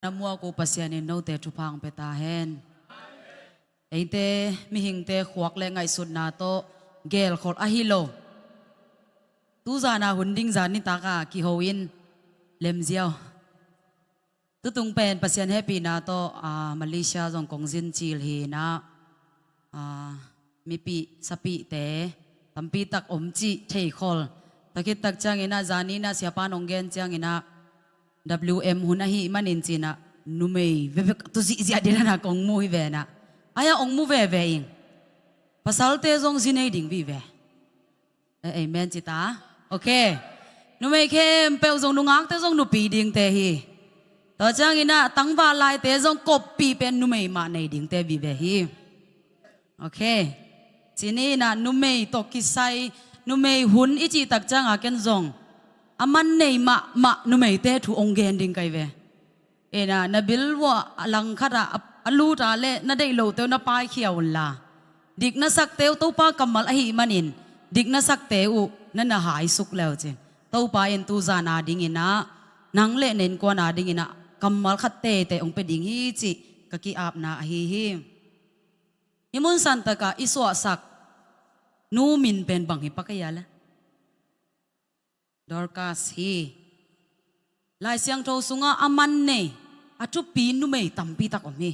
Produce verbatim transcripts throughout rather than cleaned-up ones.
Na muak uh Pasian in note thupha hong pia ta hen. Eite mihingte khuak le ngaihsutna tawh gelkhol ahi lo. Tuzan a hun ding zan nitak a kiho in lemziau. Tutung pen Pasian hehpihna tawh, ah, Malaysia zong kong zin cil hi in ah, ah, mipih sapihte tampi tak om cih theikhol. Tua khit tak ciangin ah, zani in ah siapa in hong gen ciangin ah, W M hun ahih manin ci in ah, numei veve tu zihziah ding in ah kong mu hi ve in ah. Ai-a hong mu veve ing. Pasalte zong zi nei ding vive. Eh, amen ci ta. Ok. Numei khempeuh zong, nungakte zong nupi dingte hi. Tua ciangin ah tangval laite zong koppih pen numei mah nei dingte vive hi. Ok. Ci ni in ah numei tawh kisai, numei hun i cih tak ciang a ken zong a man nei mahmah numeite thu hong gen ding ka hi ve. In ah na bil uah a langkhat ah a, a lut a leh na deih lote uh na paikhia un la. Dik na sakte uh Topa kammal ahih manin, dik na sakte uh na na haisuk le uh cin. Topa in tuzan a ding in ah, nang le na innkuan a ding in ah, kammal khat teitei hong pia ding hi cih ka ki-apna ahi hi. Hih mun santak ah i suahsak nu min pen bang hi pak a hia le? Dorcas hi. Lai Siangtho sungah a man nei, a thupi numei tampi tak om hi.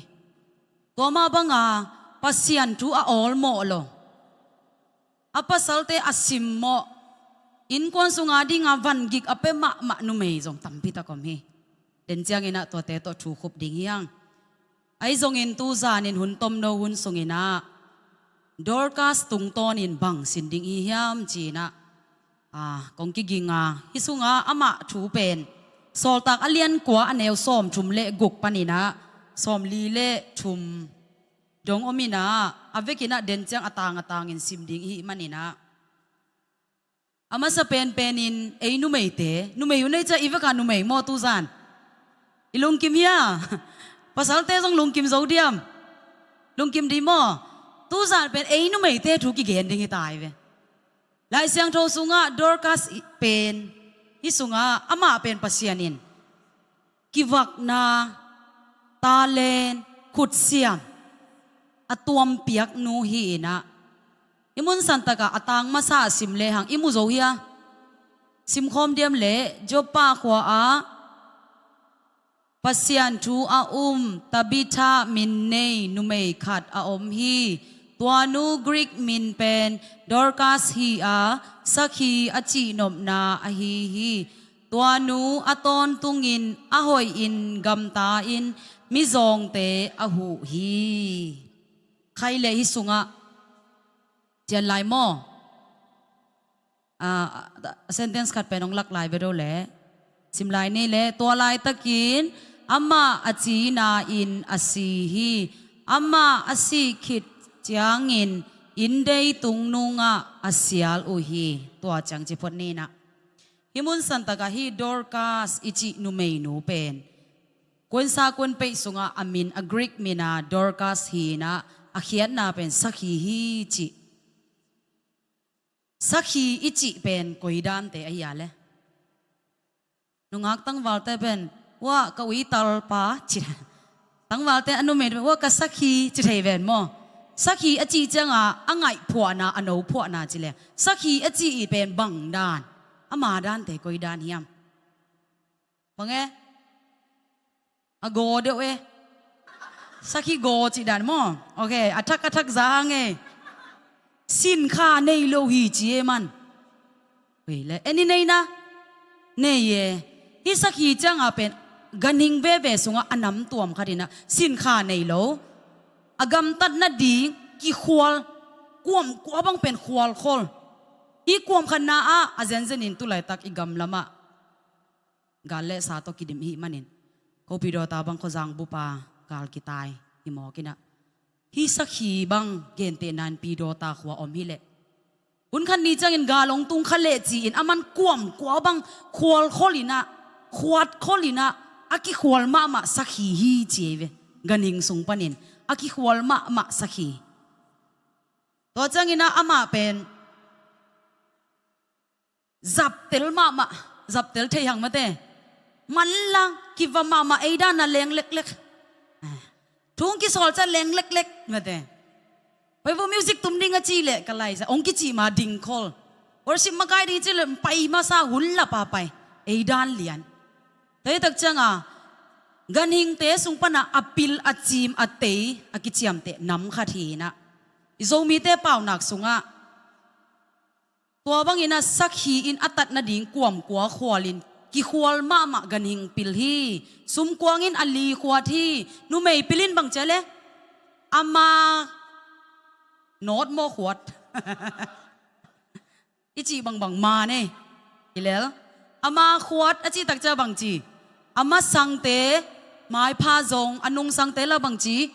Tua mah bang a Pasian thu a awlmawh lo, a pasalte a simmawh, innkuan sung a ding a vangik a pia mahmah numei zong tampi tak om hi. Den ciangin ah tuate tawh thu khup ding hi hang. Ahi zongin tuzan in hun tomno hun sungin ah Dorcas tungtawnin bang sin ding i hi hiam ci in ah, ah, kong kiging a, hih sungah amah thu pen Sawltak a lian kua a neu sawmthum le guk panin ah sawmli le thum dong om in ah, a vekin ah den ciang a tang a tangin sim ding i hih manin ah, a masa penpenin ei numeite, numei uh nei ciah i vek a numei maw tuzan? I lungkim hia? Pasalte zong lungkim zo diam? Lungkim dih maw? Tuzan pen ei numeite thu kigen ding hi ta hi ve. Lai Siangtho sungah Dorcas i pen, hih sungah amah pen Pasian in kivakna, talent, khutsiam a tuampiak nu hi in ah, hih mun santak ah a tang masa ah sim lehang i mu zo hia? Simkhawm diam leh, Joppa khua ah Pasian thu a um Tabitha min nei numei khat a om hi. Tua nu Greek min pen Dorcas hi a, sakhi a cihnopna ahi hi. Tua nu a tawntungin a hoihin gamta-in mizawngte a huh hi. Khai le hih sungah cian lai maw? Ah, sentence khat pen hong lak lai ve do le. Sim lai ni le, tua laitakin amah a cina-in a si hi. Amah a sih khit ciangin inndei tung nungah a sial uh hi. Tua ciang ci phot ni in ah. Hih mun santak ah hih Dorcas i cih numeinu pen, kuansa kuanpeih sungah a min, a Greek min a Dorcas hi in ah, a khiatna pen sakhi hi cih. Sakhi i cih pen koi dante ahi a le? Nungak tangvalte pen, "Ua, ka uitalpa," ci. Tangvalte a numei pen, "Ua, ka sakhi," ci thei ven maw? Sakhi a cih ciangah a ngaih phuahna, a no phuahna ci le. Sakhi a cih i pen bang dan, ama dante koi dan hiam? Bang e? A gaw deuh e. Sakhi gaw cih dan maw? Ok, a thak a thak za hang e. Sinkha nei lo hi ci e man. Ui le, en i nei na? Nei e. Hih sakhi ciangah pen ganhing veve sungah a namtuam khat in ah sinkha nei lo, a gamtat nading kikhual, kuamkua bang pen khualkhol. Hih kuam khatna ah a zenzenin tulaitak i gamlam ah gal le sa tawh kidim i hih manin, kopi dawta bang khuazang bup a gal kitai hi mawk in ah, hih sakhi bang gentehna in Pi Dawta khua om hi leh, hun khat ni ciangin gal hong tung kha leh ci-in a man kuamkua bang khualkhol in ah, khuatkhol in ah, a kikhual mahmah sakhi hi ci ei ve. Ganhing sung panin a kikhual mahmah sakhi. Tua ciangin ah amah pen zaptel mahmah, zaptel thei hang mate. Manlang kiva mahmah, ei dan a leng leklek. Thu hong kisawl ciang leng leklek mate. Hoih vo, music tum ding a cih leh ka lai sa, hong kicih ma ding khol. Worship makai ding cih leh pai masa, hun lap a pai. Ei dan lian. Tua hi tak ciang a, ganhingte sung pan a a pil, a cim, a tei a kiciamteh nam khat hi in ah, i Zomite paunak sungah tua bangin ah sakhi in a tat nading kuamkua khual in, kikhual mahmah ganhing pil hi. Sumkuang in a li khuat hi. Numei pil in bang ci a le? Ama nawt maw khuat? I cih bangbang ma nei. I lel. Ama khuat a cih tak ciang bang ci? A masangte maipha zong, a nungsangte la bang ci?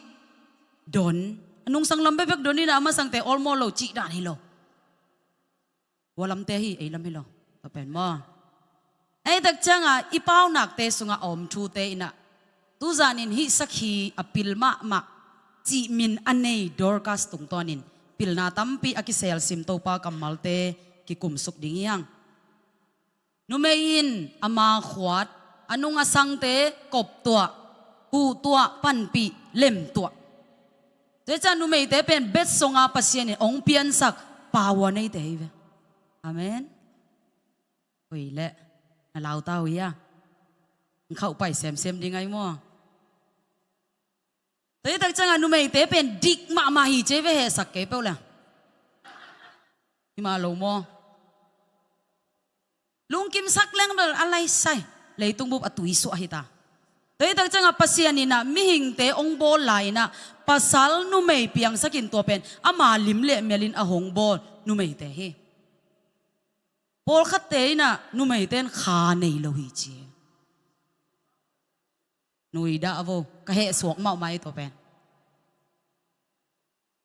Don. A nungsang lam bekbek don in ah, a masangte awlmawh lo cih dan hi lo. Tua lamte hi, ei lam hi lo. Tua pen maw. Ei tak ciang a, i paunakte sungah a om thute in ah, tuzan in hih sakhi a pil mahmah cih min a nei Dorcas tungtawn in pilna tampi a kiselsim, Topa kammalte kikumsuk ding hi hang. Numei in ama khuat, a nung a sangte kop tuah, huh tuah, panpih, lem tuah. Tua hi ciang numeite pen betsong a Pasian in hong piansak power neite hi ve. Amen. Hoih leh, na lau ta uh hia? Khauh pai semsem ding ahi maw? Tua hi tak ciang a numeite pen dik mahmah hi ci ei ve, hehsak kei peuh le. Hi mah lo maw? Lungkimsak leng bel a laisai, leitung bup a tuisuah hi ta. Tua hi tak ciang a Pasian in ah mihingte hong bawl lai in ah, pasal numei piangsak in, tua pen ama lim le mel in a hong bawl numeite hi. Pawlkhatte in ah numeite in kha nei lo hi ci. Nui dah vo, ka heh suak mahmah hi tua pen.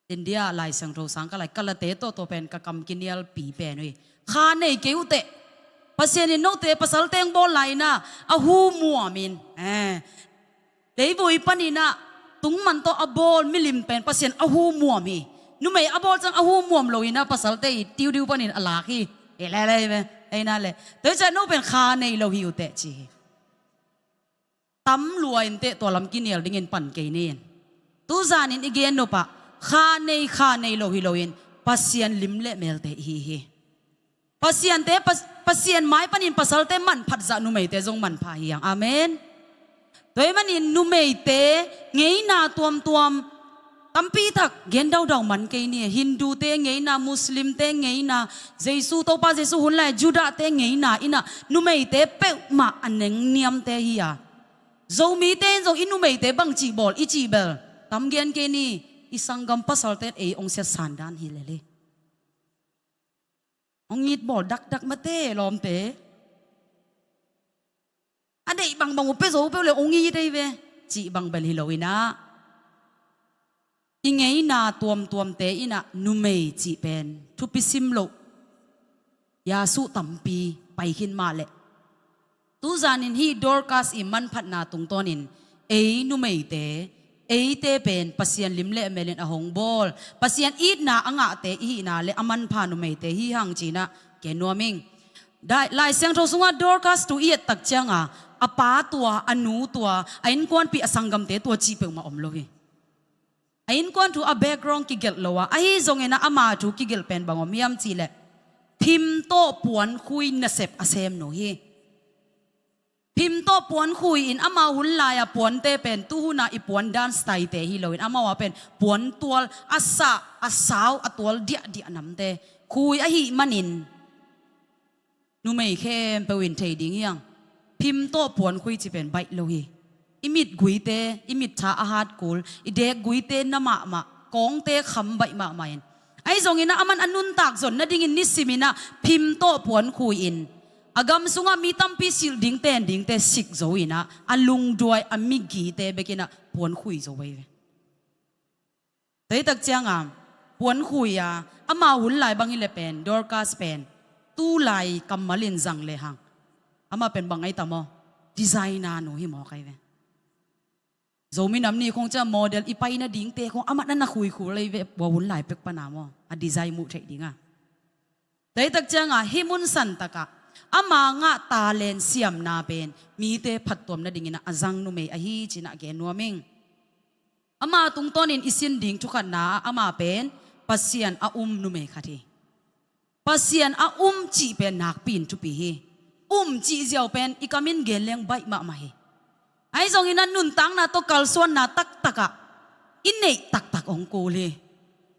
India Lai Siangtho sang ka lai, ka late tawh tua pen ka kam kinialpi pen uh hi. Kha nei kei uh teh. Pasian in note pasalte hong bawl lai in ah, a hu muam in, eh, leivui pan in ah tungman tawh a bawl milim pen Pasian a hu muam hi. Numei a bawl ciang a hu muam lo in ah, pasalte i tiudiu pan in a lak hi. Ei le le hi ve, ei na le. Tua hi ciang no pen kha nei lo hi uh teh ci hi. Tam lua in teh, tua lam kinial dingin pan kei ni in. Tuzan in i gen nop ah, kha nei, kha nei lo hi lo in, Pasian lim le melte i hi hi. Pasiante, Pas-, Pasian mai panin pasalte manphat zah numeite zong manpha hi hang. Amen. Tua ahih manin numeite ngeina tuamtuam, tampi tak gen daudau man kei ni. Hindute ngeina, Muslimte ngeina, Jesu, Topa Jesu hun lai Judahte ngeina in ah numeite peuhmah a nengniamte hi a. Zomite in zong i numeite bangci bawl i cih bel tam gen kei ni. I sanggam pasalte in ei hong siatsan dan hi lel hi. Hong it bawl dakdak mate lawmte. A deih bangbang uh pia zo peuh le hong it ei ve, cih bang bel hi lo in ah, i ngeina tuamtuamte in ah numei cih pen thupi sim loh, yasuh tampi pai khin mah leh. Tuzan in hih Dorcas i manphatna tungtawn in ei numeite, eite pen Pasian lim le mel in a hong bawl, Pasian itna a ngahte i hihna le a manpha numeite hi hang ci in ah gen nuam ing. Dai-, Lai Siangtho sungah Dorcas thu i et tak ciang a, a pa tua, a nu tua, a innkuanpih, a sanggamte tua cih peuhmah om lo hi. A innkuan thu, a background kigelh lo a, ahi zongin ah ama thu kigelh pen bang om hiam cih leh, phim tawh puankhui nasep a sem nu hi. Phim tawh puankhui in, amau hun lai-a puante pen tuhun a i puan dan style-te hi lo in, amau a pen puantual, a sah, a sau, a tual diahdiah namte khui ahih manin, numei khempeuh in thei ding hi hang. Phim tawh puankhui cih pen baih lo hi. I mitguite, i mittha a hat kul, i dekguite na mahmah, kawngte kham baih mahmah in. Ahi zongin ah aman a nuntak zon nadingin nisimin ah phim tawh puankhui in, a gam sungah mi tampi silh ding, ten dingte sik zo in ah, a lungduai, a migite bekin ah puankhui zo ahi ve. Tua hi tak ciang a, puankhui a, amau hun lai bang hi leh pen, Dorcas pen, tu lai kammal in zang lehang, amah pen bang ahi tam aw, designer nu hi mawk ahi ve. Zomi Nam Ni khong ciang model i pai nadingte khong amah na na khuikhul ahi ve, tua hun lai pek pan a maw, a design muh theih ding a. Tua hi tak ciang a, hih mun santak ah, Ama ngah talent siamna pen mite phattuam nadingin ah a zang numei ahi ci-in ah gen nuam ing. Ama tungtawnin i sin ding thukhatna ah ama pen Pasian a um numei khat hi. Pasian a um cih pen nakpi-in thupi hi. Um cih ziau pen i kamin gen leng baih mahmah hi. Ahi zongin ah nuntakna tawh kalsuanna taktak ah i neih taktak hong kul hi.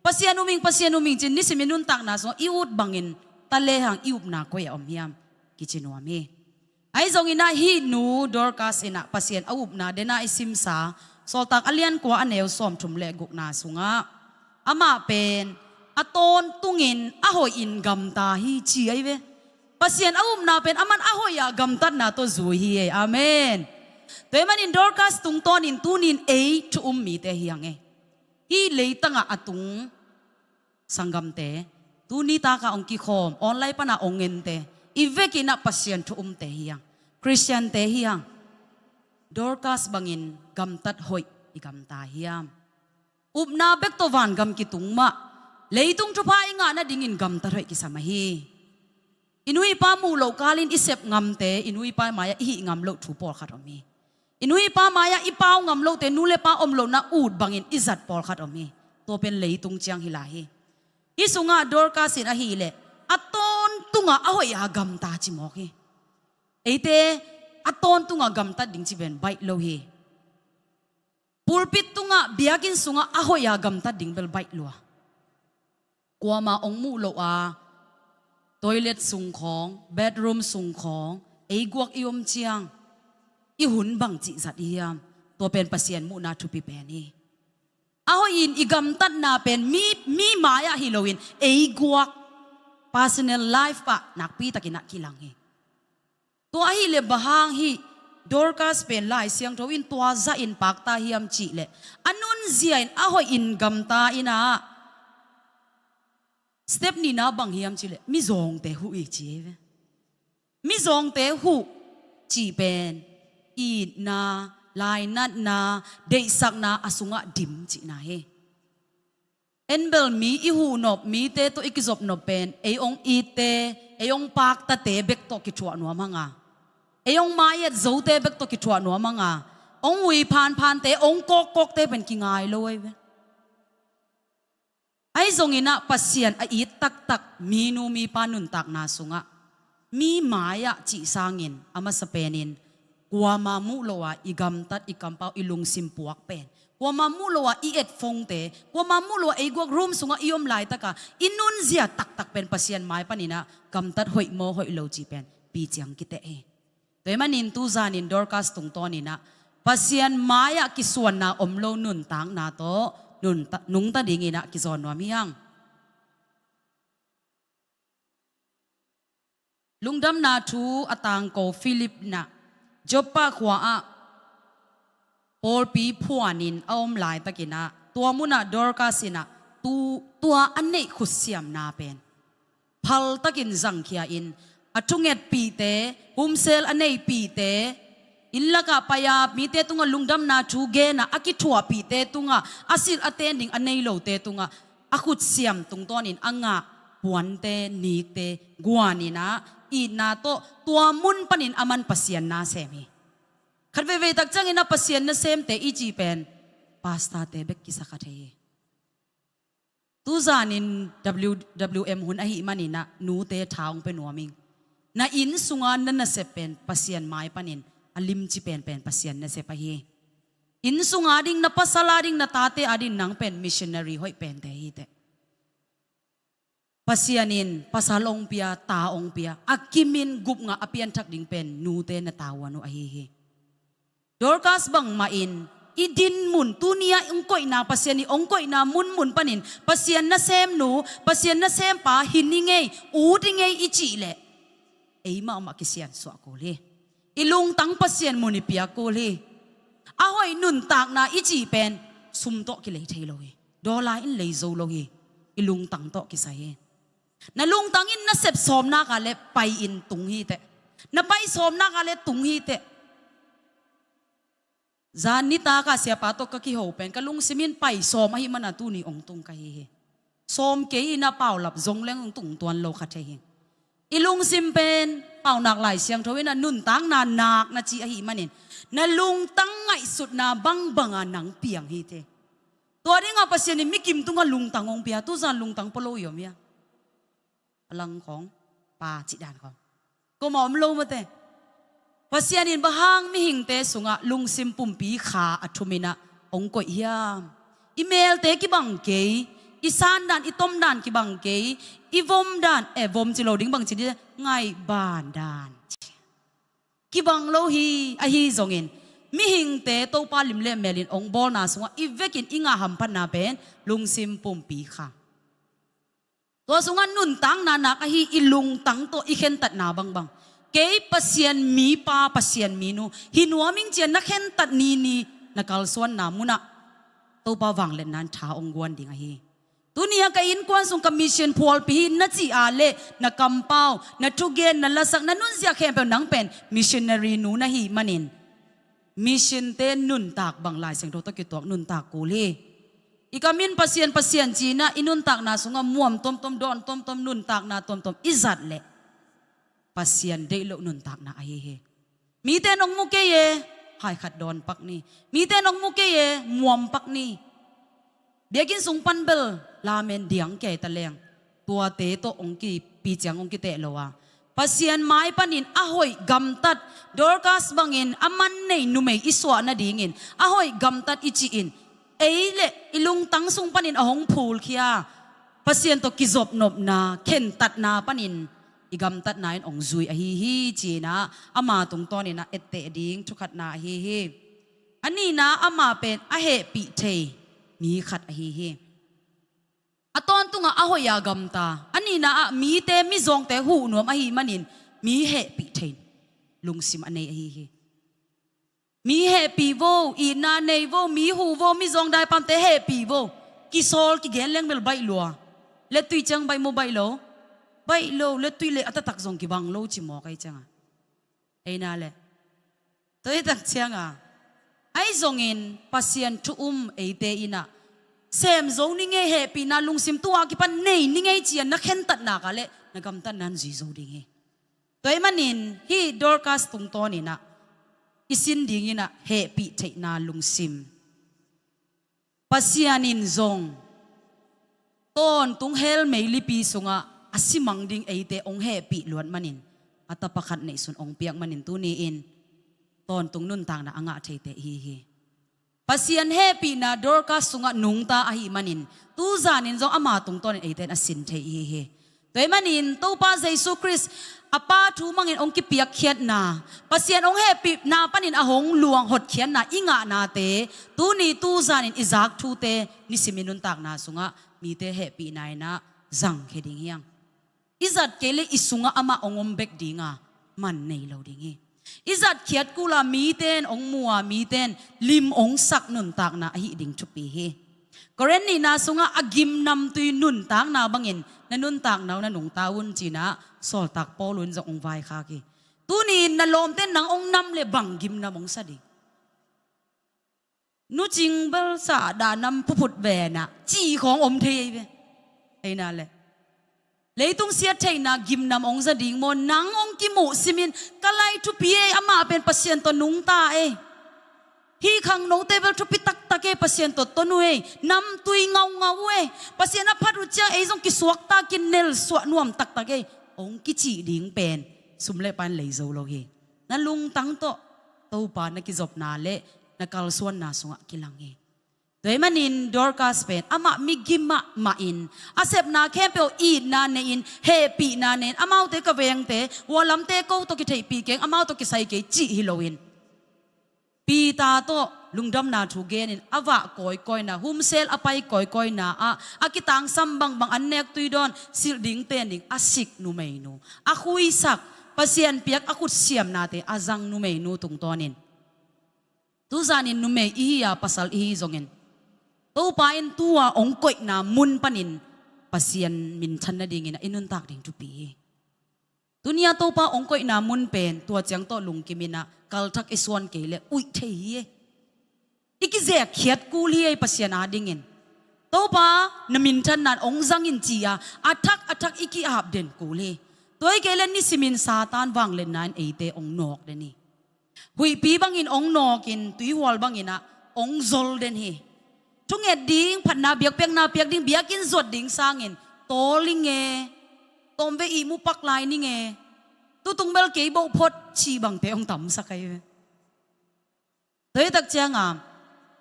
Pasian um ing, Pasian um ing ci-in nisim i nuntakna sungah i ut bangin ta lehang i upna koi ah om hiam kici nuam hi. Ahi zongin ah hih nu Dorcas in ah Pasian a upna den a i simsa Sawltak a lian kua a neu sawmthum le gukna sungah amah pen a tawntungin a hoihin gamta hi ci ahi ve. Pasian a upna pen aman a hoih a gamtatna tawh zui hi ei. Amen. Tua ahih manin Dorcas tungtawnin tuni-in ei thu um mite hi hang ei. Hih leitangah a tung sanggamte, tuni taka hong kikhawm, online pana hong ente, i vekin ah Pasian thu umte hi hang. Khristiante hi hang. Dorcas bangin gamtat hoih i gamta hiam? Upna bek tawh vangam kitung mah, leitung thupha i ngah nadingin gamtat hoih kisam ahi. I nu i pa muh loh kalin i sep ngamte, i nu i pa mai-ah i hih ngam loh thu pawlkhat om hi. I nu i pa mai-ah i pau ngam lohte, nu le pa om lohna ut bangin i zat pawlkhat om hi. Tua pen leitung ciang hi lai hi. Hih sungah Dorcas in ahih leh a tawntungah a hoih a gamta ci mawk hi. Eite a tawntungah gamtat ding ci pen baih lo hi. Pulpit tungah, biakinn sungah a hoih a gamtat ding bel baih lua. Kuamah hong muh loh a, toilet sung khawng, bedroom sung khawng, ei guak i om ciang i hun bangci zat i hiam? Tua pen Pasian muhna thupi pen hi. A hoihin i gamtatna pen mi, mi mai-ah hi loin ei guak, personal life pah nakpitakin ah kilang hi. Tua ahih leh bang hang hih Dorcas pen Lai Siangtho in tua zahin pakta hiam cih leh, a nunzia in a hoihin gamta in ah step nihna bang hiam cih leh mizawngte huh hi ci hi ve. Mizawngte huh cih pen itna, lainatna, deihsakna a sungah dim cihna hi. En bel mi i huhnop, mite tawh i kizopnop pen ei hong itte, ei hong paktate bek tawh kithuah nuam hang a, ei hong mai-et zote bek tawh kithuah nuam hang a, hong ui phanphante, hong kawkkawkte pen kingai lo ahi ve. Ahi zongin ah Pasian a it taktak minu mipa nuntakna sungah mi mai-ah cih sangin a masa penin kuamah muh loh a i gamtat, i kampau, i lungsim puak pen, kuamah muh loh a i et phone-te, kuamah muh loh a ei guak room sungah i om laitaka i nunzia taktak pen Pasian mai panin ah gamtat hoih maw hoih lo cih pen piciang kiteh hi. Tua ahih manin tuzanin Dorcas tungtawnin ah Pasian mai-ah kisuanna om lo nuntakna tawh nungta, nungta dingin ah kizawn nuam hi hang. Lungdamna thu a tangko Philip in ah Joppa khua-ah pawlpi phuanin a om laitakin ah tua munah Dorcas in ah tu, tua a neih khutsiamna pen phaltakin zangkhia in, a thungetpihte, humsel a neipihte, inn lakah pai-a mite tungah lungdamna thu gen a a kithuahpihte tungah, a silh a ten ding a nei lote tungah a khutsiam tungtawnin a ngah puante, nikte guanin ah itna tawh tua mun panin aman Pasian na sem hi. Khat veivei tak ciangin ah Pasian nasemte i cih pen pastorte bek kisa kha thei hi. Tuzanin W W M hun ahih manin ah nute tha hong pia nuam ing. Na inn sunga na nasep pen Pasian mai panin a limci penpen Pasian nasep ahi hi. Inn sunga ding, na pasal a ding, na tate a ding nang pen missionary hoih pente hi teh. Pasian in pasal hong pia, ta hong pia, a kimin gupna a pianthak ding pen nute na tavuan uh ahi hi. Dorcas bangmah in i din mun, tuni-a hong koihna, Pasian i hong koihna munmun panin Pasian nasemnu, Pasian nasempa hi ning ei, ut ning ei i cih leh ei mahmah kisiansuah kul hi. I lungtang Pasian mun i piak kul hi. A hoih nuntakna i cih pen sum tawh kilei thei lo hi. Dollar in lei zo lo hi. I lungtang tawh kisai hi. Na lungtang in na sep sawm nak leh pai-in tung hi teh. Na pai sawm nak leh tung hi teh. Zan nitak a siapa tawh ka kiho pen ka lungsim in pai sawm ahih manin tuni hong tung ka hi hi. Sawm kei in a paulap zong leng hong tung tuan lo kha thei hi. I lungsim pen Paunak Lai Siangtho in a nuntakna nak na ci ahih manin, na lungtang ngaihsutna bangbanga nang piang hi thei. Tua dingah Pasian in mikim tungah lungtang hong pia, tuzan lungtang pua lo i om hia? A lang khawng, pa cih dan khawng, kuamah om lo mate. Pasian in bang hang mihingte sungah lungsim pumpi kha a thumin ah hong koih hiam? I melte kibang kei, i sandan, i tomdan kibang kei, i vomdan, eh, vom ci lo ding, bang ci ding, ngaihbandan kibang lo hi. Ahi zongin mihingte Topa lim le mel in hong bawlna sungah i vekin i ngah hamphatna pen lungsim pumpi kha. Tua sungah nuntakna nak ahi i lungtang tawh i khentatna bangbang, kei Pasian mipa, Pasian minu hi nuam ing ci-a na khentat nini, na kalsuanna munah Topa vangliatna in tha hong guan ding ahi. Tuni-a ka innkuan sung ka mission phualpih hi na cih a leh, na kampau, na thugen, na lasak, na nunzia khempeuh nang pen missionary nu na hih manin, mission-te nuntak bang Lai Siangtho tawh kituak nuntak kul hi. I kam in Pasian, Pasian ci-in ah i nuntakna sungah muam tuamtuam, dawn tuamtuam, nuntakna tuamtuam i zat leh Pasian deih loh nuntakna ahi hi. Mite in hong mu kei e, hai khat dawn pak ni. Mite in hong mu kei e, muam pak ni. Biakinn sung pan bel lamen diang kei ta leng, tuate tawh hong kipi ciang hong kiteh lo a, Pasian mai panin a hoih gamtat, Dorcas bangin a man nei numei i suah nadingin a hoih gamtat i cih in, ei le i lungtang sung panin a hong phulkhia Pasian tawh kizopnopna, khentatna panin i gamtatna in hong zui ahi hi, ci-in ah ama tungtawnin ah etteh ding thukhatna ahi hi. A nihna, amah pen a hehpih thei mi khat ahi hi. A tawntungah a hoih a gamta, a nihna ah mite, mizawngte huh nuam ahih manin mi hehpih thei lungsim a nei ahi hi. Mi hehpih vo, itna nei vo, mi huh vo, mizawng daipamte hehpih vo. Kisawl kigen leng bel baih lua. Lettui ciang baih maw, baih lo? Baih lo. Lettui le a taktak zong kibang lo ci mawk ahi cianga, ei na le. Tua hi tak cianga, ahi zongin Pasian thu um eite in ah, sem zo ni ngei, hehpihna lungsim tua kipan nei ni ngei ci-a na khentat nak a leh na gamtatna in zui zo ding hi. Tua ahih manin hih Dorcas tungtawnin ah i sin dingin ah hehpih theihna lungsim. Pasian in zong tawntung hell meilipi sungah a si mang ding eite hong hehpih luat manin, a tapa khat neihsun hong piak manin tuni-in tawntung nuntakna a ngah theite ihi hi. Pasian hehpihna Dorcas sungah nungta ahih manin, tuzanin zong ama tungtawnin eite in a sin thei ihi hi. Tua ahih manin Topa Jesu Khrist a Pa thu mangin hong kipiakkhiatna, Pasian hong hehpihna panin a hong luang hotkhiatna i ngahnate, tuni tuzanin i zak thute nisimin nuntakna sungah mite hehpihna in ah zangkhia ding hi hang. I zat kei leh i sungah amah hong om bek dinga man nei lo ding hi. I zatkhiat kula mite in hong mu a, mite in lim hong sak nuntakna ahih ding thupi hi. Korinth nihna sungah a gimnamtui nuntakna bangin na nuntakna uh na nungta un ci-in ah sawltak Paul in zong hong vaikhak hi. Tuni-in na lawmte in nang hong nam leh bang gimnam hong sa ding? Nu Cing bel sa dah nam phuphut ven ah ci khawng om thei ei ve. Ei na le, leitung siat theihna gimnam hong za ding maw? Nang hong kimuh simin, ka lai thupi ei, amah pen Pasian tawh nungta ei. Hih khangnote bel thupi taktak ei, Pasian tawh ton uh ei, namtui ngaungau uh ei, Pasian a phat uh ciang ei zong kisuakta kinelsuah nuam taktak ei, hong kicih ding pen sum le paai in lei zo lo hi. Na lungtang tawh Topa na kizopna leh na kalsuanna sungah kilang hi. Tua ahih manin Dorcas pen amah migim mahmahin, a sepna khempeuh itna nei-in, hehpihna nei-in, amaute ka vengte, hua lamte ko tawh kitheihpih keng, amau tawh kisai kei cih hi loin, Peter tawh lungdamna thu genin a vah kawikawina, humsel a pai kawikawina ah a kitangsam bangbang, an nek tui dawn, silh ding ten ding a sik numeinu, a khuisak, Pasian piak a khutsiamnate a zang numeinu tungtawnin, tuzanin numei ihi a, pasal ihi zongin, Topa in tua hong koihna mun panin Pasian minthan nadingin ah i nuntak ding thupi hi. Tuni-a Topa hong koihna mun pen tua ciang tawh lungkimin ah kalthak i suan kei leh uih thei hi ei. I kizekkhiat kul hi ei, Pasian adingin. Topa, na minthanna in hong zang in ci-a a thak a thak i ki-ap den kul hi. Tua hi kei le nisimin Satan vangliatna in eite hong nawk den hi. Huihpi bangin hong nawkin tuihual bangin ah hong zol den hi. Thunget ding, phatna biakpiakna piak ding, biakinn zuat ding sangin tawl ing e, tawmvei ihmu pak lai ning e, tutung bel kei boh phot cih bangte hong tamsak ahi ve. Tua hi tak cianga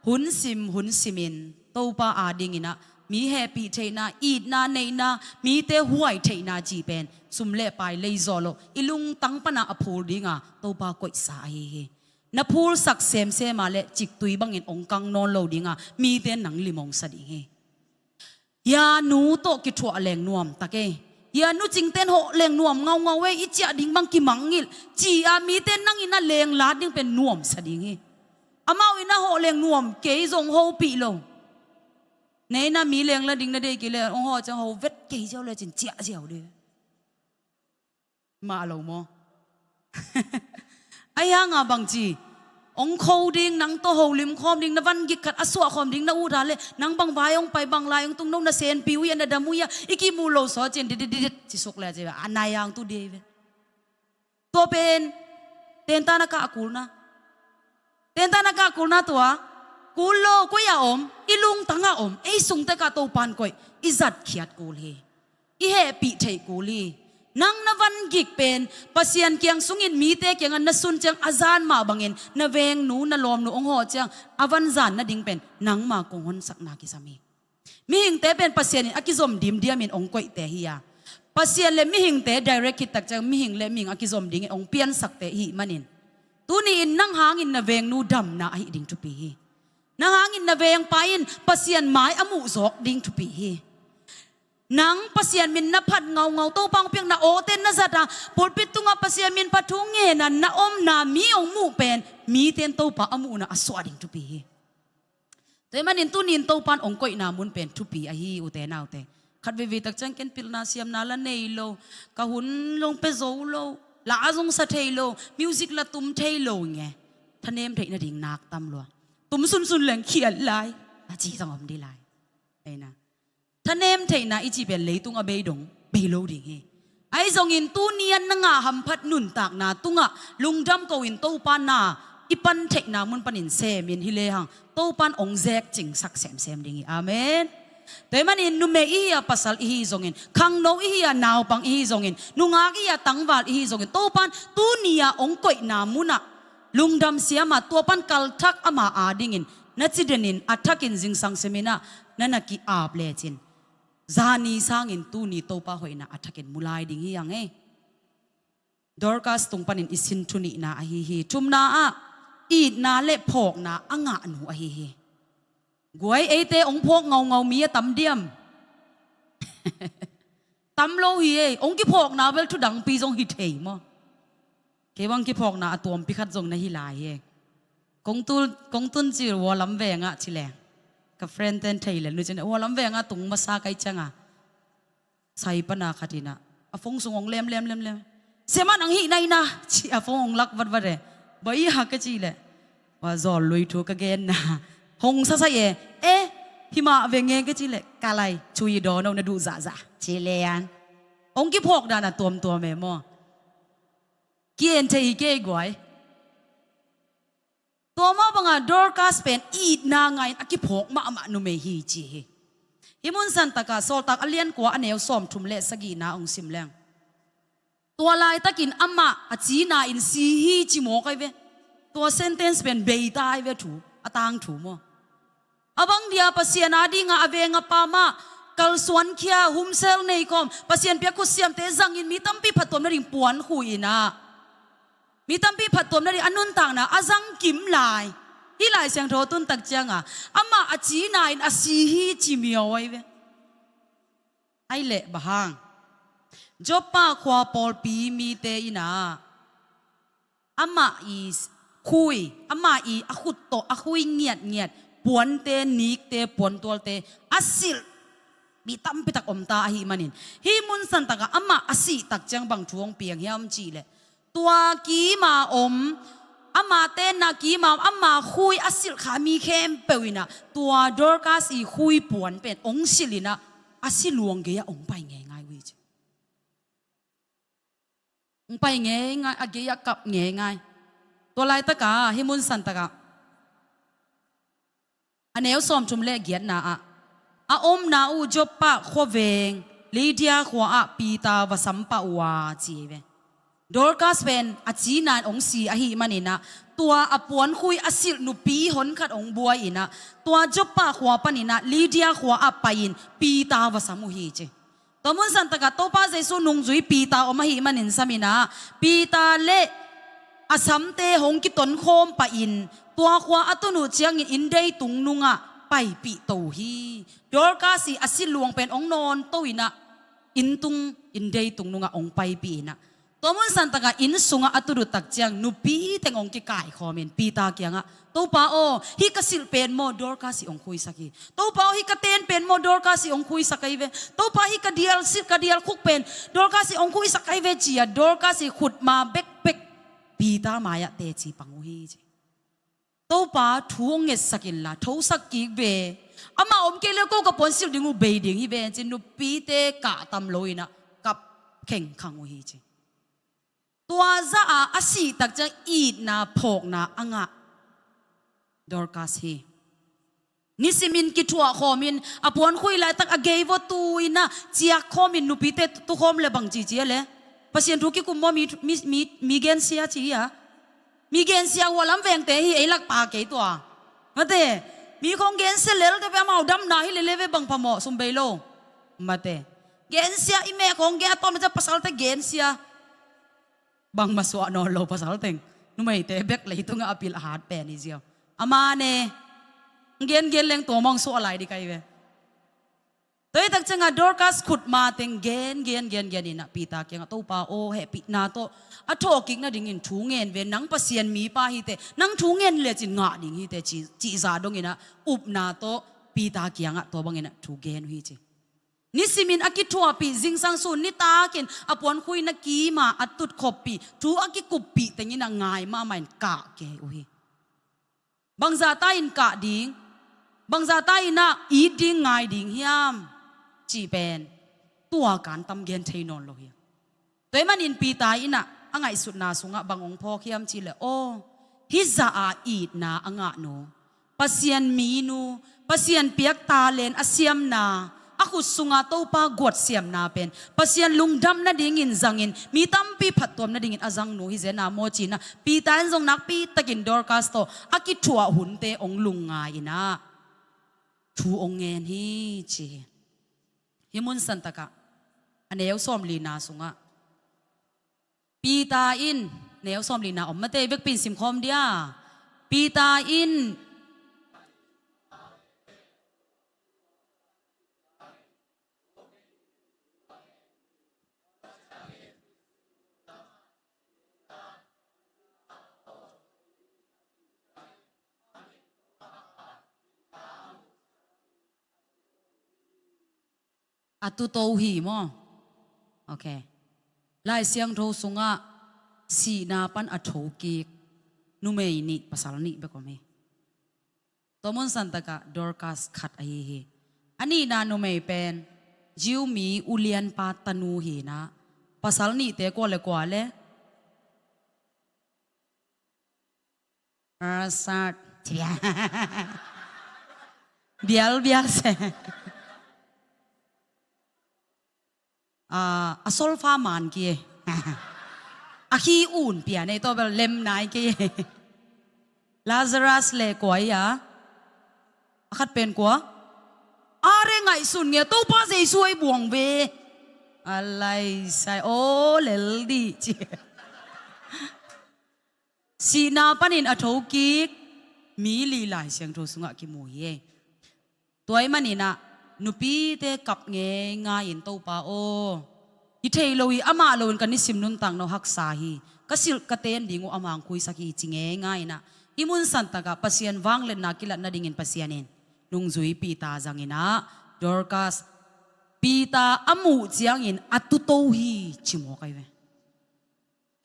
hun sim, hun simin Topa adingin ah mi hehpih theihna, itna neihna, mite huai theihna cih pen sum le pai lei zawh loh, i lungtang pana a phul dinga Topa koihsa ahi hi. Na phulsak semsema le ciktui bangin hong kang nawn lo dinga mite nang lim hong sa ding hi. Hia nu tawh kithuah leng nuam tak e. Hia nu cingten hawh leng nuam ngaungau e, i ciah ding bang kimangngilh, ci-a mite nangin a lenglat ding pen nuamsa ding hi. Amau in a hawh leng nuam kei zong hopih lo. Neina mi lengla ding na dei kei le hong hawh ciang ho vet kei ziau le cin ciah ziau ding. Mah lo maw? Ahi hanga bangci hong kho ding, nang tawh holim khawm ding, na van gik khat a suah khawm ding na ut a le, nang bang vai hong pai, bang lai hong tung, no na senpi uh hia, na dam uh hia, i kimuh lo saw cin didididit ci suk le ci ve, a nai hang tu dei ve. Tua pen tenta na kah kulna, tenta na kah kulna tua kul lo, koi a om, i lungtang a om, ei sungte kah Topan koih, i zatkhiat kul hi. I hehpih theih kul hi. Nang na van gik pen Pasian kiang sungin mite kiangah na sun ciang a zan mah bangin na vengnu na lawmnu hong hawh ciang a van zan nading pen nangma kong honsakna kisam hi. Mihingte pen Pasian in a kizom dimdiamin hong koihte hi a, Pasian le mihingte direct khit tak ciang mihing le mihing a kizom dingin hong piansakte ihih manin tuni-in nang hangin na vengnu damna ahi ding thupi hi. Nang hangin na vengpa in Pasian mai a muh zawk ding thupi hi. Nang Pasian min na phat ngaungau, Topa hong piakna awte na zat a, pulpit tungah Pasian min phat thu ngena na omna mi hong muh pen mite in Topa a muhna a suah ding thupi hi. Tua ahih manin tuni in Topa in hong koihna mun pen thupi ahi, ute naute. Khat veivei tak ciang ken pilna siamna la nei lo, ka hun zong pia zo lo, la zong sa thei lo, music la tum thei lo nge, thanem theih nading nak tam lua. Tum sunsun leng khial lai, a ci zong om ding lai. Ei na. Thanem theihna i cih pen leitung a bei dong bei lo ding hi. Ahi zongin tuni-a na ngah hamphat nuntakna tungah lungdam ko-in Topa na i pan theihna mun panin semin hi lehang Topa in hong zek cingsak semsem ding hi. Amen. Tua ahih manin numei i hi a, pasal i hi zongin, khangno i hi a, naupang i hi zongin, nungak i hi a, tangval i hi zongin, Topa in tuni-a hong koihna munah lungdam siamah, tua pan kalthak ama adingin na ci denin a thakin zingsang simin ah na na ki-ap lecin, zani sangin tuni Topa hoihna a thakin mu lai ding hi hang e. Dorcas tung panin i sin thu nihna ahi hi. Thumna ah itna le phawkna a ngahnu ahi hi. Guai, eite hong phawk ngaungau mi a tam diam? Tam lo hi e. Hong kiphawkna bel thudangpi zong hi thei maw? Kei bang kiphawkna a tuampi khat zong na hi lai hi e. Kong tu, kong tun ci Hualam vengah ci leng, ka friend ten thei le nu cin Hualam vengah tung masa kai cianga sai pana khat inah a phone sung hong lem lem lem lem. Siamah nang hih na ina ci a phone hong lak vatvat e. Bawia ka ci le, wa zawl lui thu ka genna hong sasai e. E, himah venge ka ci le, ka lai cui dawn oh na duh zahzah ci le an. Hong kiphawk dan a tuamtuam e maw? Ki-en thei hi kei guai. Tua mah banga Dorcas pen itna ngah in a kiphawk mahmah numei hi ci hi. Hih mun santakah Sawltak a lian kua a neu sawmthum le sagihna hong sim leng, tua laitakin amah a cina in si hi ci mawk ahi ve. Tua sentence pen beita ahi ve thu, a tangthu maw? A bang dia Pasian a dinga a veng a pam ah kalsuankhia, humsel nei khawm, Pasian piak khutsiamte zangin mi tampi phattuam nading puan khui inah, mi tampi phattuam nading a nuntakna a zangkim lai. Hih Lai Siangtho tun tak cianga amah a cina in a si hi ci miau ahi ve. Ai leh bang hang? Joppa khua pawlpi mite inah amah i khui, amah i a khut tawh a khui ngiatngiat puante, nikte, puantualte a silh mi tampitak omta ahih manin, hih mun santakah amah a sih tak ciang bang thu hong piang hiam cih leh, tua kima om, amah tenna kima om, amah khui a silh kha mi khempeuh inah tua Dorcas i khui puan pen hong silh inah a si luang gei-ah hong pai ngeingai uh hi ci. Hong pai ngeingai, a gei-ah kap ngeingai. Tua laitakah hih mun santakah a neu sawmthum le giatna ah a omna uh Joppa khuaveng Lydia khua-ah Peter va sam pah uh a ci hi ve. Dorcas pen a cina in hong si ahih maninah tua a puankhui a silh nupi honkhat hong buai-inah tua Joppa khua paninah Lydia khua-ah pai-in Peter va sam uh hi ci. Tua mun santakah Topa Jesu nungzui Peter om ahih manin saminah Peter le a samte hong kitonkhawm pahin tua khua a tun uh ciangin inndei tungnungah paipih to uh hi. Dorcas i a silh luang pen hong nawn to-inah inntung inndei tungnungah hong paipih-inah tua mun santakah inn sungah a tut uh tak ciang nupi teng hong kikaikhawmin Peter kiangah, "Topa aw, hih ka silh pen maw Dorcas i hong khuisak hi. Topa aw, hih ka ten pen maw Dorcas i hong khuisak ahi ve. Topa, hih ka dial silh, ka dial khuk pen Dorcas i hong khuisak ahi ve," ci-a Dorcas i khutma bekbek Peter mai-ah teci pang uh hi ci. "Topa, thu hong ngetsak inla thosak kik ve. Amah om kei le ko ka puansilh ding uh bei ding hi ve," ci nupite kahtam lo-inah kap khengkhang uh hi ci. Tua zah a a sih tak ciang itna phawkna a ngah Dorcas hi. Nisimin kithuah khawmin a puankhui laitak a gei vua tu-inah ciak khawmin nupite tukhawm le bang cici a le Pasian thu kikum maw? Mi, mi, mi, mi gensia ci hi a, mi gensia uh a lam vengte hi, ei lak pa kei tua. Mate, mi khong gensia lelte ve, amau damna hi lele ve, bang phamawh, sum bei lo. Mate, gensia i mek khong gen a tawm le ca pasalte gensia. Bangmah suah nawn lo pasal teng. Numeite bek leitungah a pil a hat pen hi ziau. Amah ne, gengen leng tua mawng suah lai dih kai ve. Tua hi tak ciangah Dorcas khutma teng gen, gen, gen, gen inah Peter kiangah, "Topa aw, hehpihna tawh a thawhkik nadingin thu ngen ve, nang Pasian mipa hi teh, nang thu ngen lecin ngah ding hi teh," ci, cihzah donginah upna tawh Peter kiangah tua banginah thu gen uh hi ci. Nisimin a kithuahpih zingsang sun nitakin a puankhuina kima a tutkhopih thu a kikuppih tenginah ngai mahmahin kah kei uh hi. Bangzahta in kah ding, bangzahta inah it ding ngai ding hiam cih pen tua kantam gen thei nawn lo hi. Tua ahih manin Peter inah a ngaihsutna sungah bang hong phawk hiam cihleh, aw, hih zah a itna a ngahnu, Pasian minu, Pasian piak talent a siamna, a khut sunga Topa guat siamna pen Pasian lungdam nadingin zangin mi tampi phattuam nadingin a zangnu hi zen a maw cinah Peter in zong nakpitakin Dorcas tawh a kithuah hunte hong lungngai inah thu hong ngen hi ci hi. Hih mun santakah a neu sawmlina sungah Peter in, neu sawmlina om mate, vekpi in simkhawm dia. Peter in a tuto hi maw? Ok. Lai Siangtho sungah sihna pan a thokik numei nih, pasal nih bek om hi. Tua mun santakah Dorcas khat ahi hi. A nihna numei pen Jew mi ulianpa tanu hinah, pasal nihte kua le kua le? Bial, bial se. Ah, a solfa man ki e. A khi un pian e, tawh bel lem nai ki e. Lazarus le kua ia? A khat pen kua? A re ngaihsun nge, Topa Jesu ei buang ve. A lai sai, o lel dih ci. Sihna panin a thokik mi li Lai Siangtho sungah kimu hi e. Tua ahih maninah nupite kap ngeingai-in, Topa aw, hi thei lo hi, amah loin ka nisim nuntak no haksa hi, ka silh ka ten ding uh amah hong khuisak hi ci ngeingai-inah, hih mun santakah Pasian vangliatna kilat nadingin Pasian in nungzui Peter zanginah Dorcas, Peter a muh ciangin a tuto hi ci mawk ahi ve.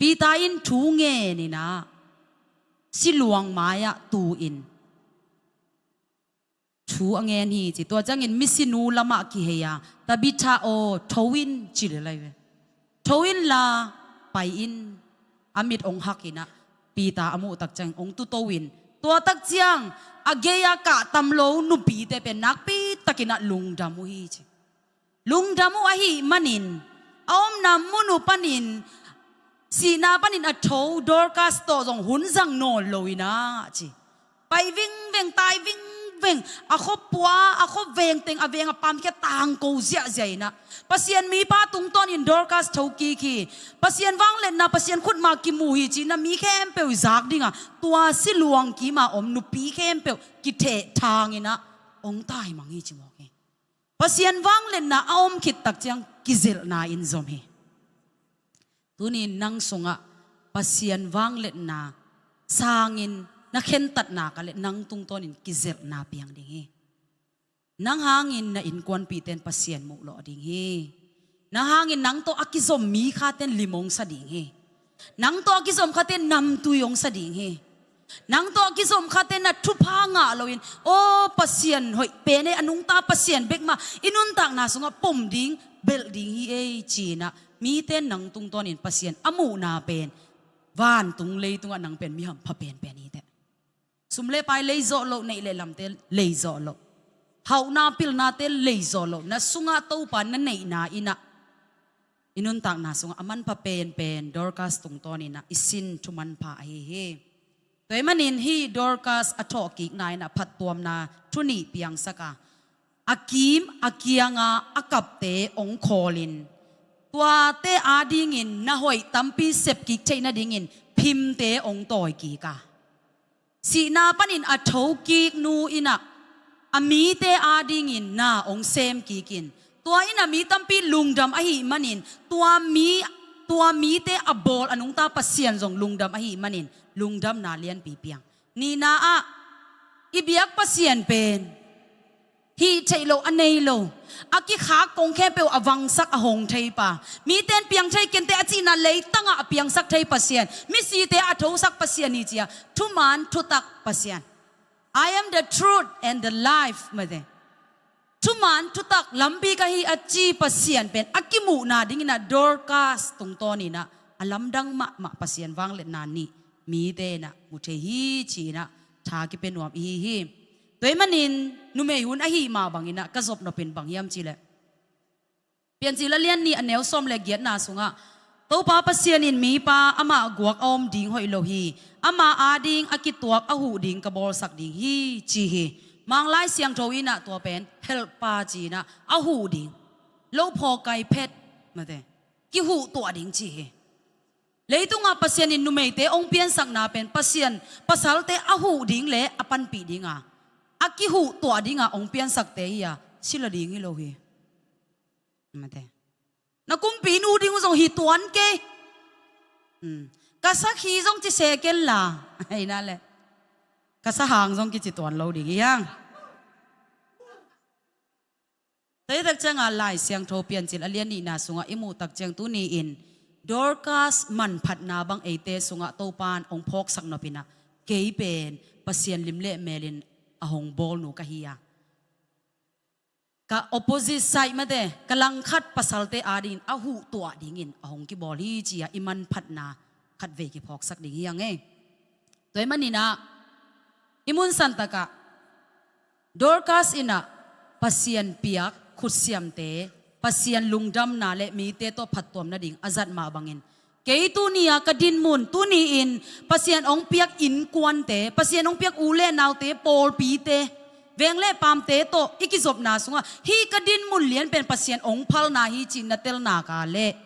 Peter in thu ngeninah siluang mai-ah tu-in thu a ngen hi ci. Tua ciangin misinu lamah kihei-a, Tabitha aw, tho in ci lel ahi ve. Tho inla, pai-in a mit hong hak in ah, Peter a muh tak ciang hong tuto in, tua tak ciang a gei-a kahtam lo nupite pen nakpi takin ah lungdam uh hi ci. Lungdam uh ahih manin a omna mun uh panin, sihna panin a tho Dorcas tawh zong hun zang nawn lo in ah ci. Pai vingveng, tai vingveng, a khuapua, a khuaveng teng, a veng a pamkhia tangko ziahziah in ah, Pasian mipa tungtawnin Dorcas thokik hi. Pasian vangliatna, Pasian khutma kimu hi ci-in ah mi khempeuh i zak dingah, tua siluang kima om nupi khempeuh kithehthang in ah hong taimang hi ci mawk hi. Pasian vangliatna a om khit tak ciang kizelhna in zom hi. Tuni-in nang sungah Pasian vangliatna sangin na khentat nak leh nang tungtawnin kizelhna piang ding hi. Nang hangin na innkuanpihte in Pasian muh lawh ding hi. Nang hangin nang tawh a kizom mi khate in lim hong sa ding hi. Nang tawh a kizom khate in namtui hong sa ding hi. Nang tawh a kizom khate in ah thupha ngah loin, aw Pasian hoih pen ei, a nungta Pasian bek mah i nuntakna sungah pom ding, belh ding hi ei ci-in ah, mite in nang tungtawnin Pasian a muhna pen, vantung leitungah nang pen mi hampha penpen hi teh. Sum le pai leizawh loh, neih le lamte leizawh loh, hauhna pilnate leizawh loh, na sungah Topa na neihna in ah, i nuntakna sungah a manpha penpen Dorcas tungtawnin ah i sin thu manpha ahi hi. Tua ahih manin hih Dorcas a thawhkikna in ah phattuamna thu nih piangsak a, a kim a kianga a kapte hong khawlin, tuate adingin na hoih tampi sepkik theih nadingin phimte hong tawikik a, sihna panin a thokik nu in ah a mite adingin na hong semkikin, tua in ah mi tampi lungdam ahih manin, tua mi, tua mite a bawl a nungta Pasian zong lungdam ahih manin lungdamna lianpi piang. Nihna ah, i biak Pasian pen hih theih loh a nei lo, a kikhak kong khempeuh a vangsak a hong thei pa, mite in piang thei kei inteh a cihna leitangah a piangsak thei Pasian, misite a thosak Pasian hi ci-a, thuman thutak Pasian. "I am the truth and the life," mate. Thuman thutak lampi ka hi a ci Pasian pen a kimuhna dingin ah Dorcas tungtawnin ah a lamdang mahmah Pasian vangliatna nih mite in ah mu thei hi ci-in ah tha kipia nuam i hi hi. Tua ahih manin numei hun ahih mah bangin ah ka zop nop in bang hiam cih leh, Piancil a lian nih a neu sawm le giatna sungah, Topa Pasian in mipa amah guak a om ding hoih lo hi. Ama ading a kituak a huh ding ka bawlsak ding hi ci hi. Mang Lai Siangtho in ah tua pen helper ci-in ah a huh ding, lo phawk kai phet mate, kihuh tuah ding ci hi. Leitungah Pasian in numeite hong piansakna pen Pasian pasalte a huh ding le a panpih dinga, a kihuh tuah dinga hong piansakte hi a, sila ding hi lo hi. Mate. Na kumpi nu ding uh zong hi tuan kei. Hmm. Ka sakhi zong ci se ken la. Ahi na le, ka sahang zong kici tuan lo ding hi hang. Tua hi tak cianga Lai Siangtho Piancil a lian nihna sungah i muh tak ciang tuni-in Dorcas manphatna bang eite sungah Topa in hong phawksak nop in ah, kei pen Pasian lim le melin a hong bawl nu ka hi a, ka opposite side mate, ka langkhat pasalte adingin a huh tuah dingin a hong kibawl hi ci-a i manphatna khatvei kiphawksak ding hi hang e. Tua ahih manin ah i mun santakah Dorcas in ah Pasian piak khutsiamte, Pasian lungdamna le mite tawh phattuam nading a zat mah bangin, kei tuni-a ka dinmun, tuni-in Pasian hong piak innkuante, Pasian hong piak u le naute, pawlpite, veng le paamte tawh i kizopna sungah hih ka dinmun lian pen Pasian hong phalna hi ci-in na tel nak leh,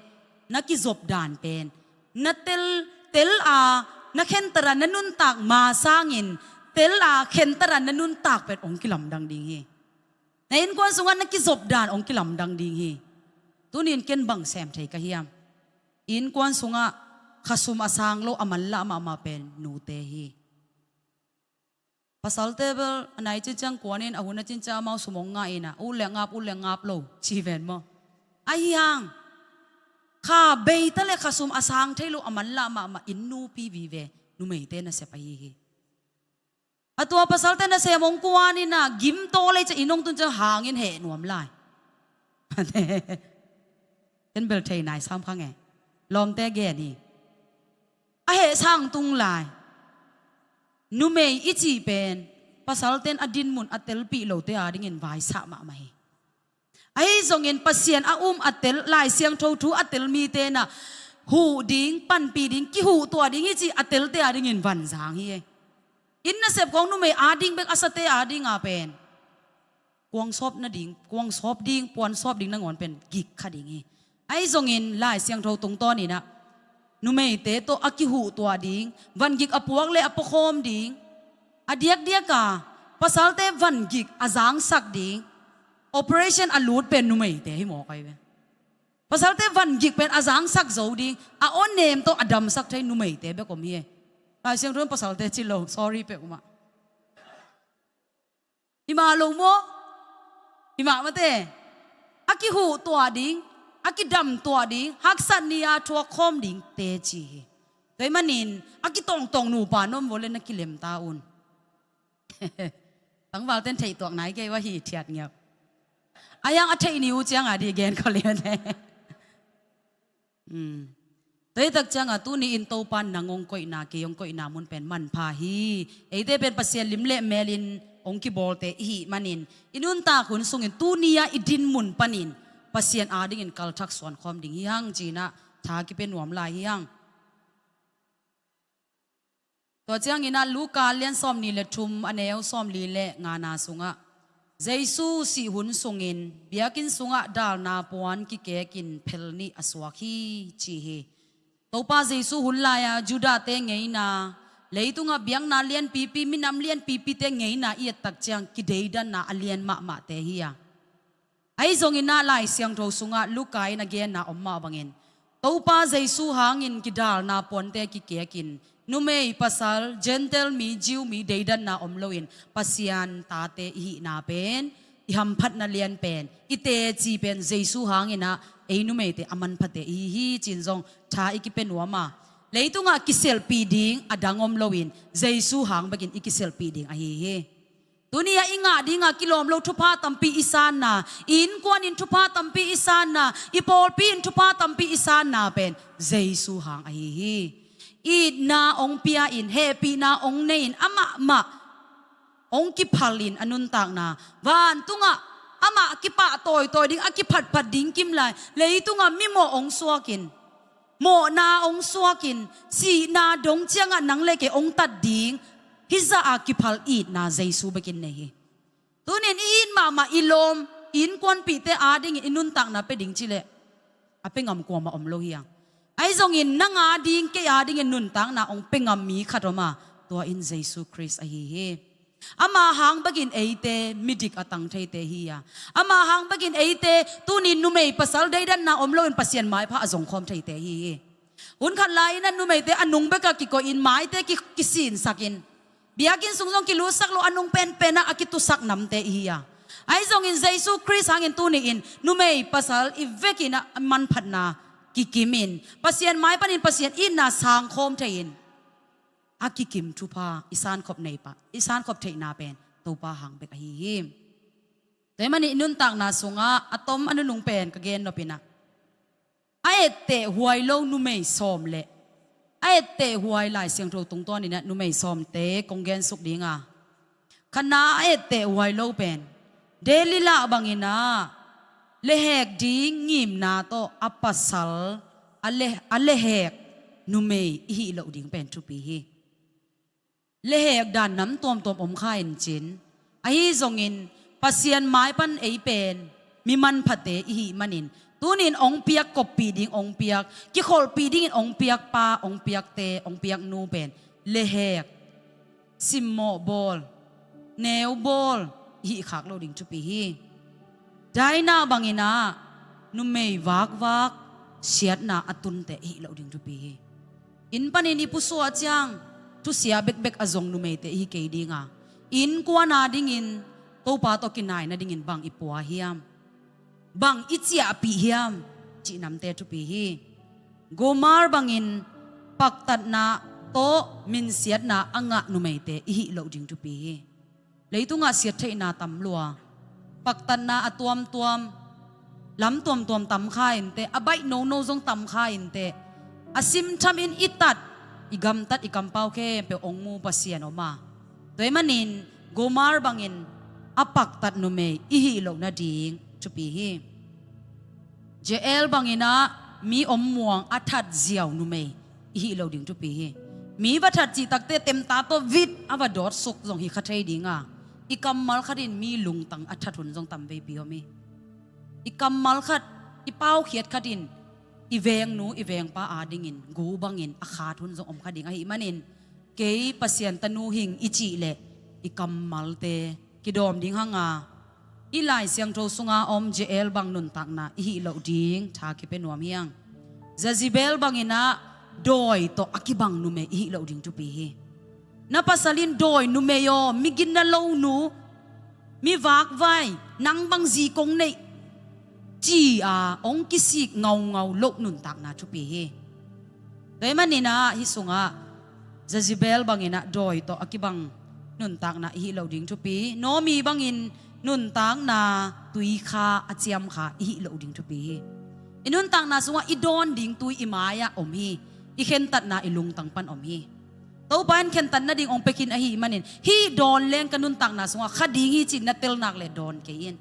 na kizop dan pen na tel, tel a, na khenter a na nuntak ma sangin, tel a khenter a na nuntak pen hong kilamdang ding hi. Na innkuan sungah na kizop dan hong kilamdang ding hi. Tuni-in ken bang sem thei ka hiam? Innkuan sungah khasum a sang lo a manlah mahmah pen nute hi. Pasalte bel a nai cinciang kuanin, a hun a cinciang amau sum hong ngah in ah, ut le ngap, ut le ngap lo ci ven maw? Ahi hang, kha beita le khasum a sang thei lo a manlah mahmah inn nupi vive numeite nasep ahi hi. A tua pasalte nasem hong kuanin ah, gimtaw lei ciang inn hong tun ciang hangin heh nuam lai. Ken bel thei nai sam kha nge. Lawmte gen hi. a heh sang tung lai. Numei i cih pen pasalte'n a dinmun a telpih lote adingin vaisah mahmah hi. Ahi zongin Pasian a um a tel, Lai Siangtho thu a tel mite'n ah huh ding, panpih ding, kihuh tuah ding hi cih a telte adingin vanzang hi. Inn nasep khawng numei ading bek, a sate ading a pen kuang sawp nading, kuang sawp ding, puan sawp ding nangawn pen gik kha ding hi. Ahi zongin Lai Siangtho tungtawnin ah numeite tawh a kihuh tuah ding, vangik a puak le a puakhawm ding, a diakdiak a pasalte vangik a zangsak ding, operation a lut pen numeite hi mawk ahi ve. Pasalte vangik pen a zangsak zo ding, a aw nem tawh a damsak thei numeite bek om hi. Lai Siangtho in pasalte ci lo, sorry peuhmah. Hi mah lo maw? Hi mah mate. A kihuh tuah ding, a kidam tuah ding, haksat ni-a thuak khawm ding teci hi. Tua ahih manin a kitawngtawng nupa na om vua le na kilem ta un. Tangvalte'n theih tuak nai kei uh a, hi thiat ngiap. A hiang a theih ni uh ciang a di gen kho lian e. Tua hi tak ciangah tuni-in Topa nang hong koihna, kei hong koihna mun pen manpha hi. Eite pen Pasian lim le melin hong kibawlte i hih manin i nuntak hun sungin tuni-a i dinmun panin Pasian adingin kalthak suan khawm ding hi hang ci-in ah tha kipia nuam lai hi hang. Tua ciangin ah Luka lian sawmnih le thum, a neu sawmli le ngana sungah Jesu sih hun sungin biakinn sungah dalna puan kikekin phel nih a suak hi ci hi. Topa Jesu hun lai-a Judahte ngeina, leitungah biakna lianpipi, minam lianpipite ngeina i et tak ciang kideidanna a lian mahmahte hi a. Ahi zongin ah Lai Siangtho sungah Luka in a genna om mah bangin Topa Jesu hangin kidalna puante kikekin numei pasal, Gentile mi, Jew mi deidanna om loin Pasian tate i hihna pen, i hamphatna lian pen, i teci pen Jesu hangin ah ei numeite a manphate i hi hi ci-in zong tha i kipia nuam a. Leitungah kiselhpih ding a dang om loin Jesu hang bekin i kiselhpih ding ahi hi. Tuni-ah i ngah dingah kilawm lo thupha tampi i sanna, i innkuan in thupha tampi i sanna, i pawlpi in thupha tampi i sanna pen Jesu hang ahi hi. Itna hong pia-in, hehpihna hong nei-in, amah mah hong kiphalin a nuntakna, vantungah amah kipah tawitawi ding, a kiphatphat ding kim lai, leitungah mimawh hong suakin, mawhna hong suakin, sihna dong ciangah nang le kei hong tat ding, hizah a kiphal itna Jesu bekin nei hi. Tunin i it mahmah, i lawm, i innkuanpihte adingin i nuntakna pia ding cileh a pia ngam kuamah om lo hi hang. Ahi zongin nang ading, kei adingin nuntakna hong pia ngam mi khat om a, tua in Jesu Khrist ahi hi. Ama hang bekin eite midik a tang theite hi a, ama hang bekin eite tunin numei pasal deidanna om loin Pasian maipha a zongkhawm theite hi hi. Hun khat lai-in ah numeite a nung bekah kikoihin, maite ki, kisinsakin, biakinn sung zong kilutsak lo, a nung penpenah a kitusak namte i hi a. Ahi zongin Jesu Khrist hangin tuni-in numei pasal i vekin ah manphatna kikimin, Pasian mai panin Pasian itna sangkhawm thei-in a kikim thupha i sankhop nei pah, i sankhop theihna pen Topa hang bek ahi hi. Tua ahih manin i nuntakna sungah a tom a nunung pen ka gen nopin ah, a etteh huai lo numei sawm le a etteh huai, Lai Siangtho tungtawnin ah numei sawmte kong gensuk ding a, khatna a etteh huai lo pen Delilah bangin ah lehhek ding ngimna tawh a pasal a le, a lehhek numei i hih loh ding pen thupi hi. Lehhek dan nam tuamtuam om kha in cin, ahi zongin Pasian mai pan ei pen mi manphate i hih manin tunin hong piak, koppih ding hong piak, kikholhpih dingin hong piak pa, hong piak te, hong piak nu pen lehhek, simmawh bawl, neu bawl i hih khak loh ding thupi hi. Dinah bangin ah numei vakvak siatna a tunte i hih loh ding thupi hi. Inn panin i pusuah ciang thusia bekbek a zong numeite i hi kei ding a, innkuan adingin Topa tawh kinai nadingin bang i pua hiam, bang i ciahpih hiam cih namte thupi hi. Gomer bangin paktatna tawh minsiatna a ngah numeite i hih loh ding thupi hi. Leitungah siattheihna tam lua, paktatna a tuamtuam, lam tuamtuam tam kha inteh, a baih nono zong tam kha inteh, a simthamin i tat, i gamtat i kampau khempeuh hong mu Pasian om a, tua ahih manin Gomer bangin a paktat numei i hih loh nading thupi hi. Jael bangin ah mi om muang a that ziau numei i hih loh ding thupi hi. Mi va that cih takteh temta tawh vit a va dawtsuk zong hi kha thei ding a, i kammal khat in mi lungtang a that hun zong tamveipi om hi. I kammal khat, i paukhiat khat in i vengnu i vengpa adingin gu bangin a khat hun zong om kha ding ahih manin, kei Pasian tanu hing i cih leh i kammalte kidawm ding hang a, i Lai Siangtho sunga om Jael bang nuntakna i hih loh ding tha kipia nuam hi hang. Jezebel bangin ah dawi tawh a kibang numei i hih loh ding thupi hi. Na pasal in dawi numei aw, mi ginna lo nu, mi vakvai, nang bang zi kong neih, ci-a hong kisik ngaungau loh nuntakna thupi hi. Tua ahih manin ah hih sungah Jezebel bangin ah dawi tawh a kibang nuntakna i hih loh ding thupi. Naomi bangin nuntakna tuikha a ciamkha i hih loh ding thupi hi. I nuntakna sungah i dawn ding tui i mai-ah om hi. I khentatna i lungtang pan om hi. Topa in khentat nading hong pia khin ahih manin, hih dawn leng ka nuntakna sungah kha ding hi ci-in na tel nak leh dawn kei in.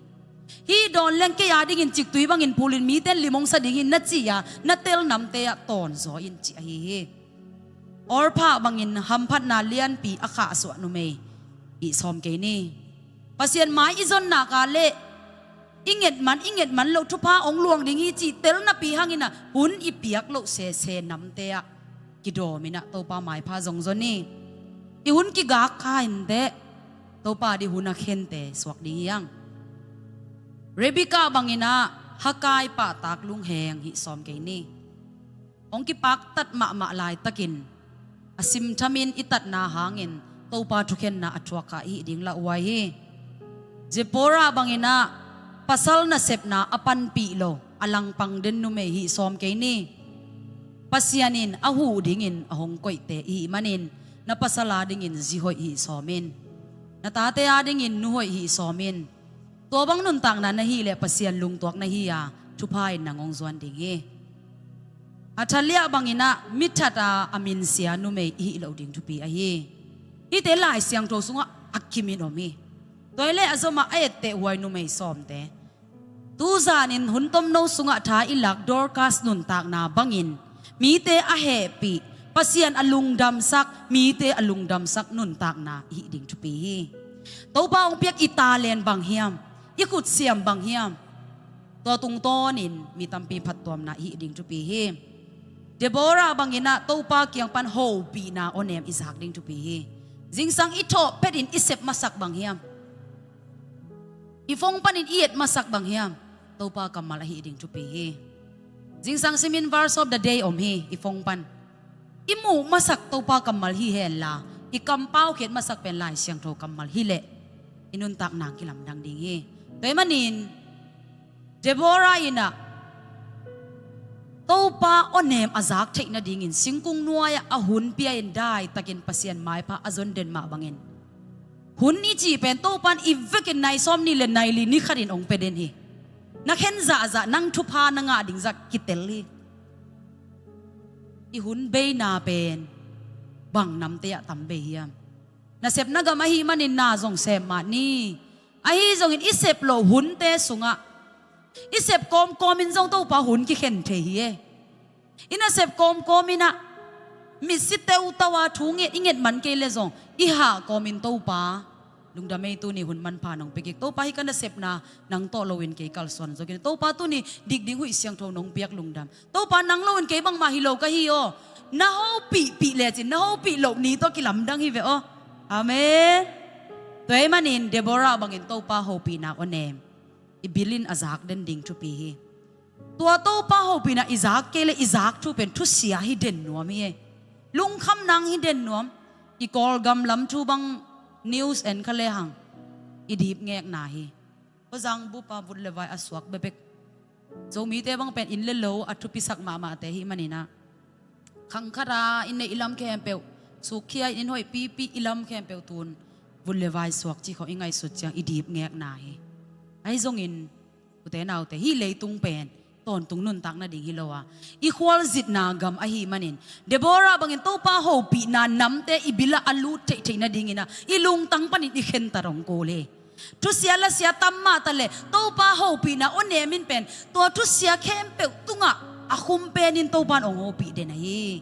Hih dawn leng kei adingin ciktui bangin phulin mite in lim hong sa ding hi na ci-a na tel namte ah tawnzaw in ci ahi hi. Orpah bangin hamphatna lianpi a khahsuah numei i sawm kei ni. Pasian mai i zon nak leh i nget man, i nget man loh thupha hong luang ding hi cih tel napi hangin ah hun i piak loh sese namte ah kidawm in ah Topa maipha zong zon hi. I hun kigak kha inteh, Topa ading hun a khente suak ding hi hang. Rebekah bangin ah Haggai pahtak lungheng hih sawm kei ni. Hong kipaktat mahmah laitakin a simthamin i tatna hangin Topa thukhenna a thuak kha i hih ding lauhuai hi. Deborah bangin ah pasal nasepna a panpih lo, a langpang den numei hih sawm kei ni. Pasian in a huh dingin a hong koihte i hih manin, na pasal adingin zi hoih hih sawm in. Na tate adingin nu hoih hih sawm in. Tua bang nuntakna na hih leh Pasian lungtuak na hi a, thupha in nang hong zuan ding hi. Athaliah bangin ah mi that a, a minsia numei i hih loh ding thupi ahi. Hihte Lai Siangtho sungah a kimin om hi. Tua hi leh a zomah a etteh huai numei sawmte, tuzanin hun tomno sungah tha i lak Dorcas nuntakna bangin mite a hehpih, Pasian a lungdamsak, mite a lungdamsak nuntakna i hih ding thupi hi. Topa hong piak i talent bang hiam, i khutsiam bang hiam, tua tungtawnin mi tampi phattuamna i hih ding thupi hi. Deborah bangin ah Topa kiang pan hopihna awnem i zak ding thupi hi. Zingsang i thawh phetin i sep masak bang hiam, i phone panin i et masak bang hiam, Topa kammal a hih ding thupi hi. Zingsang simin verse of the day om hi i phone pan. I muh masak Topa kammal hi henla, i kampau khiat masak pen Lai Siangtho kammal hi leh i nuntakna hong kilamdang ding hi. Tua ahih manin Deborah in ah Topa awnem a zak theih nadingin singkung nuai-ah a hun pia-in daitakin Pasian maipha a zon den mah bangin, hun i cih pen Topa in i vekin nai sawmnih le nai li ni khatin hong pia den hi. Na khen zahzah, nang thupha na ngah ding zah kitel hi. I hun beina pen bang namte ah tam bei hiam? Nasepna gam ahih manin na zong sem mah ni. Ahi zongin i sep loh hunte sungah i sep kawmkawmin zong Topa hun kikhen thei hi e. I nasep kawmkawmin ah mitsi teutau a thu nget i nget man kei leh zong i hah kawmin Topa, lungdam ei, tuni hun manpha nong pia kik. Topa, hih ka nasepna nang tawh loin kei kalsuan zo kei. Topa, tuni dik ding huih siangtho nong piak, lungdam. Topa, nang loin kei bangmah hi lo ka hi aw. Na hopihpih lecin na hopih loh ni tawh kilamdang hi ve aw. Amen. Tua ahih manin Deborah bangin Topa hopihna awnem i bilin a zak den ding thupi hi. Tua Topa hopihna i zak kei leh i zak thu pen thusia hi den nuam hi e. Lungkham nang hi den nuam. I Kawlgam lam thu bang news en kha lehang i dipngekna hi. Khuazang bupa vut le vai a suak bekbek. Zomite bang pen inn le lo a thupisak mahmahte ahih manin ah, khang khat a i neih i lam khempeuh sukkhia in, inn hoih pipi i lam khempeuh tun vut le vai suak cih khawng i ngaihsut ciang i dipngekna hi. Ahi zongin ute naute, hih leitung pen tawntung nuntak nading hi lo a, i khualzinna gam ahih manin, Deborah bangin Topa hopihna namte i bilah a lut theihtheih nadingin ah i lungtang panin i khentat hong kul hi. Thusia lasia tam mahta le Topa hopihna aw nemin pen tua thusia khempeuh tungah a khum penin Topa in hong hopih den ahi.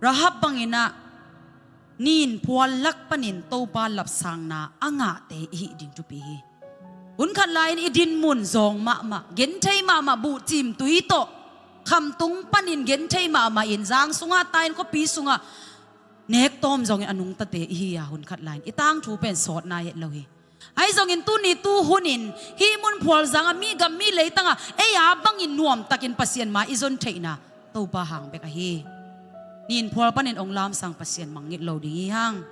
Rahab bangin ah nin phual lak panin Topa lapsangna a ngahte i hih ding thupi hi. Hun khat lai-in i dinmun zawng mahmah, genthei mahmah, buhcim tui tawh khamtung panin genthei mahmah in zang sungah tai-in khuapi sungah nek tawm zongin a nungtate i hi a, hun khat lai-in i tangthu pen sawtna het lo hi. Ahi zongin tuni tu hunin hih mun phualzang a mi gam mi leitang a ei a bangin nuamtakin Pasian mai i zon theihna Topa hang bek ahi. Nin phual panin hong lamsang Pasian mangngilh lo ding hi hang.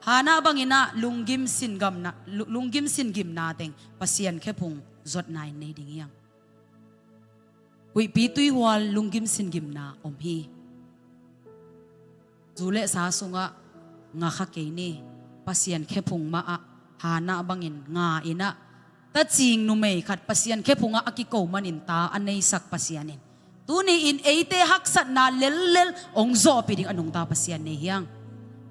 Hannah bangin ah lunggim sin gamna, lu-, lunggim sin gimna teng Pasian khephung zotna in nei ding hi hang. Huihpi tuihual lunggim sin gimna om hi. Zu le sa sungah nga kha kei ni. Pasian khephung mah ah Hannah bangin nga in ah, tacing numei khat Pasian khephung ah a kiko manin ta a neisak Pasian in tuni-in eite haksatna lellel hong zawhpih ding a nungta Pasian nei hi hang.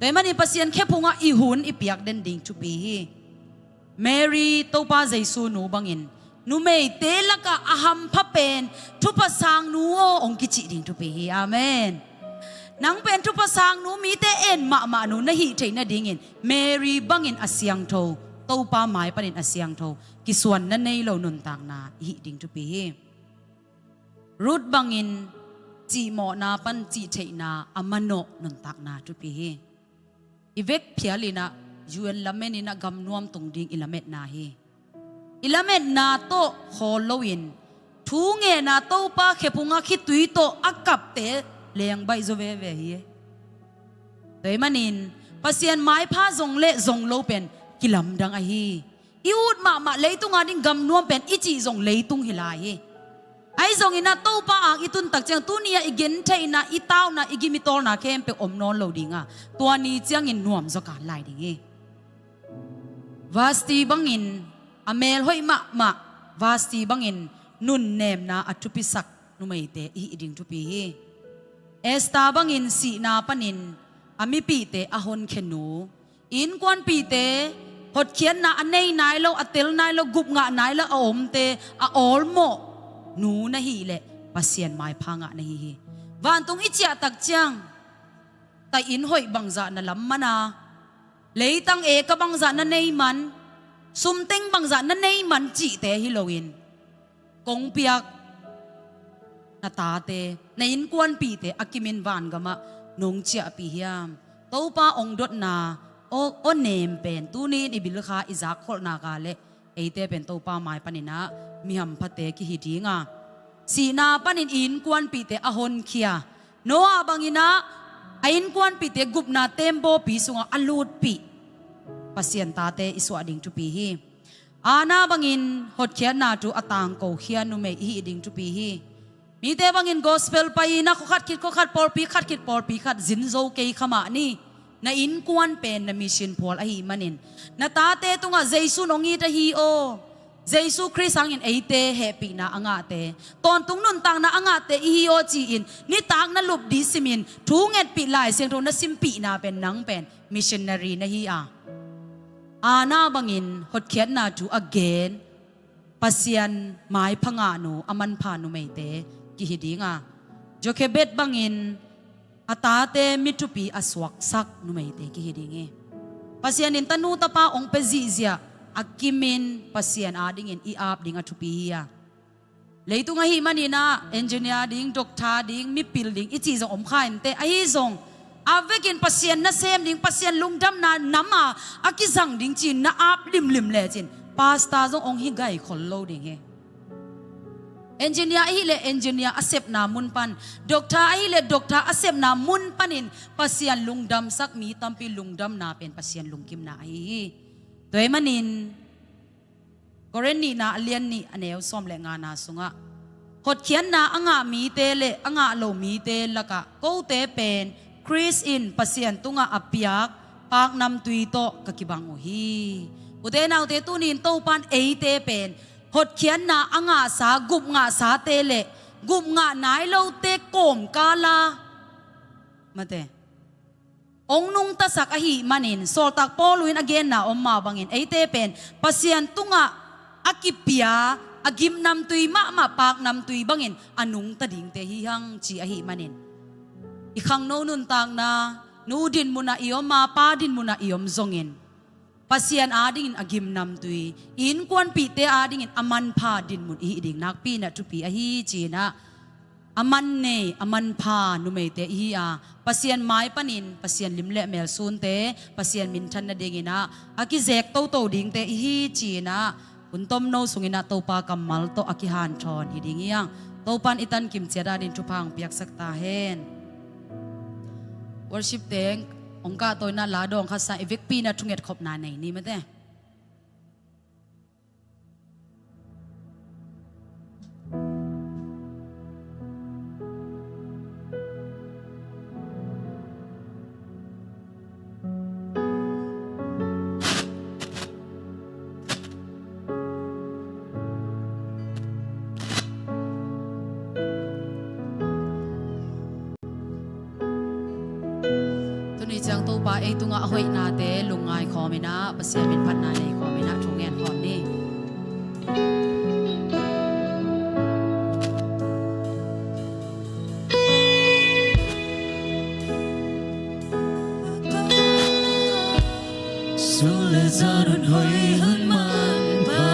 Tua ahih manin Pasian khephung ah i hun i piak den ding thupi hi. Mary, Topa Jesu nu bangin numeite lakah a hampha pen thupha sang nu aw hong kicih ding thupi hi. Amen. Nang pen thupha sang nu, mite en mahmah nu na hih theih nadingin Mary bangin a siangtho, Topa mai panin a siangtho, kisuanna nei lo nuntakna i hih ding thupi hi. Ruth bangin cihmawhna pan cihtheihna a manawh nuntakna thupi hi. I vek phial in ah U N lamen in ah gamnuam tung ding i lametna hi. I lametna tawh khawl loin thu ngenna Topa khephung ah khitui tawh a kapte lengbaih zaw veve hi. Tua ahih manin Pasian maipha zong le zong lo pen kilamdang ahi. I ut mahmah leitung a ding gamnuam pen i cih zong leitung hi lai hi. Ahi zongin ah Topa ang i tun tak ciang tuni-ah i gentheihna, i tauna, i gim i tawlna khempeuh om nawn lo ding a, tua ni ciangin nuam zaw kan lai ding hi. Vasti bangin a mel hoih mahmah, Vasti bangin nunnemna a thupisak numeite i hih ding thupi hi. Esther bangin sihna panin a mipihte a honkhia nu, i innkuanpihte hotkhiatna a nei nai lo, a tel nai lo, gupngah nai lo a omte a awlmawh nu na hih leh Pasian maipha ngah na hi hi. Vantung i ciah tak ciang, taih inn hoih bangzah na lam man a, leitang eka bangzah na nei man, sumteng bangzah na nei man cihte hi loin, kong piak na tate, na innkuanpihte a kimin vangamah nong ciahpih hiam? Topa hong dotna aw, aw nem pen tuni-in i bilkha i zakkholhna ka leh eite pen Topa mai panin ah mi hamphate kihi ding a, sihna panin i innkuanpihte a honkhia Noah bangin ah a innkuanpihte gupna tembaw pi sungah a lutpih Pasian tate i suah ding thupi hi. Anna bangin hotkhiatna thu a tangkokhia numei i hih ding thupi hi. Mite bangin gospel pai-in ah khuakhat khit khuakhat, pawlpi khat khit pawlpi khat zin zo kei kha mah ni. Na innkuan pen na mission phual ahih manin na tate tungah Jesu in hong it ahi aw, Jesu Khrist hangin eite hehpihna a ngahte, tawntung nuntakna a ngahte i hi aw ci-in nitak na lup ding simin thu ngetpih, Lai Siangtho na simpihna pen nang pen missionary na hi a, Anna bangin hotkhiatna thu a gen, Pasian maipha ngah nu, a manpha numeite kihi ding a, Jochebed bangin a tate mi thupi a suaksak numeite kihi ding hi. Pasian in tanu tapa hong pia zihziah a kimin Pasian adingin i ap ding a thupi hi a, leitung ahih manin ah engineer ding, doctor ding, mipil ding i cih zong om kha inteh. Ahi zong a vekin Pasian nasem ding, Pasian lungdamna nam a a kizang ding ci-in na ap limlim lecin pastor zong hong hi gaikhol lo ding hi. Engineer ahih leh engineer a sepna mun pan, doctor ahih leh doctor a sepna mun panin Pasian lungdamsak mi tampi lungdamna pen Pasian lungkimna ahi hi. Tua ahih manin Korin nihna a lian nih a neu sawm le ngana sungah hotkhiatna a ngah mite le a ngah lo mite lakah kote pen Khrist in Pasian tungah a piak paknamtui tawh ka kibang uh hi. Ute naute, tuni-in Topan eite pen hotkhiatna a ngahsa, gup ngahsate le gup ngah nai lote kawmkala mate hong nungtasak ahih manin, sawltak Paul in a genna om mah bangin eite pen Pasian tungah a kipia a gimnamtui mahmah paknamtui bangin a nungta dingte hi hang ci ahih manin, i khangno nuntakna, nu dinmunah i om a, pa dinmunah i om zongin Pasian adingin a gimnamtui, i innkuanpihte adingin a manpha dinmun i hih ding nakpi in ah thupi ahi ci-in ah, a man nei a manpha numeite i hi a, Pasian mai panin Pasian lim le mel sunte, Pasian minthan nadingin ah a kizek toto dingte i hi ci-in ah, hun tomno sungin ah Topa kammal tawh a kihanthawn hi ding hi hang. Topa in i tankim ciat adingin thupha hong piaksak ta hen. Worship teng hong kahto in ah la dawng khat sa, i vekpi in ah thungetkhopna nei ni mate. Tuni ciang Topa ei tungah a hoihnate lungngai khawm in ah, Pasian min phatna nei khawm in ah thu ngen khawm ni. Sule zanun hoi hun manpha,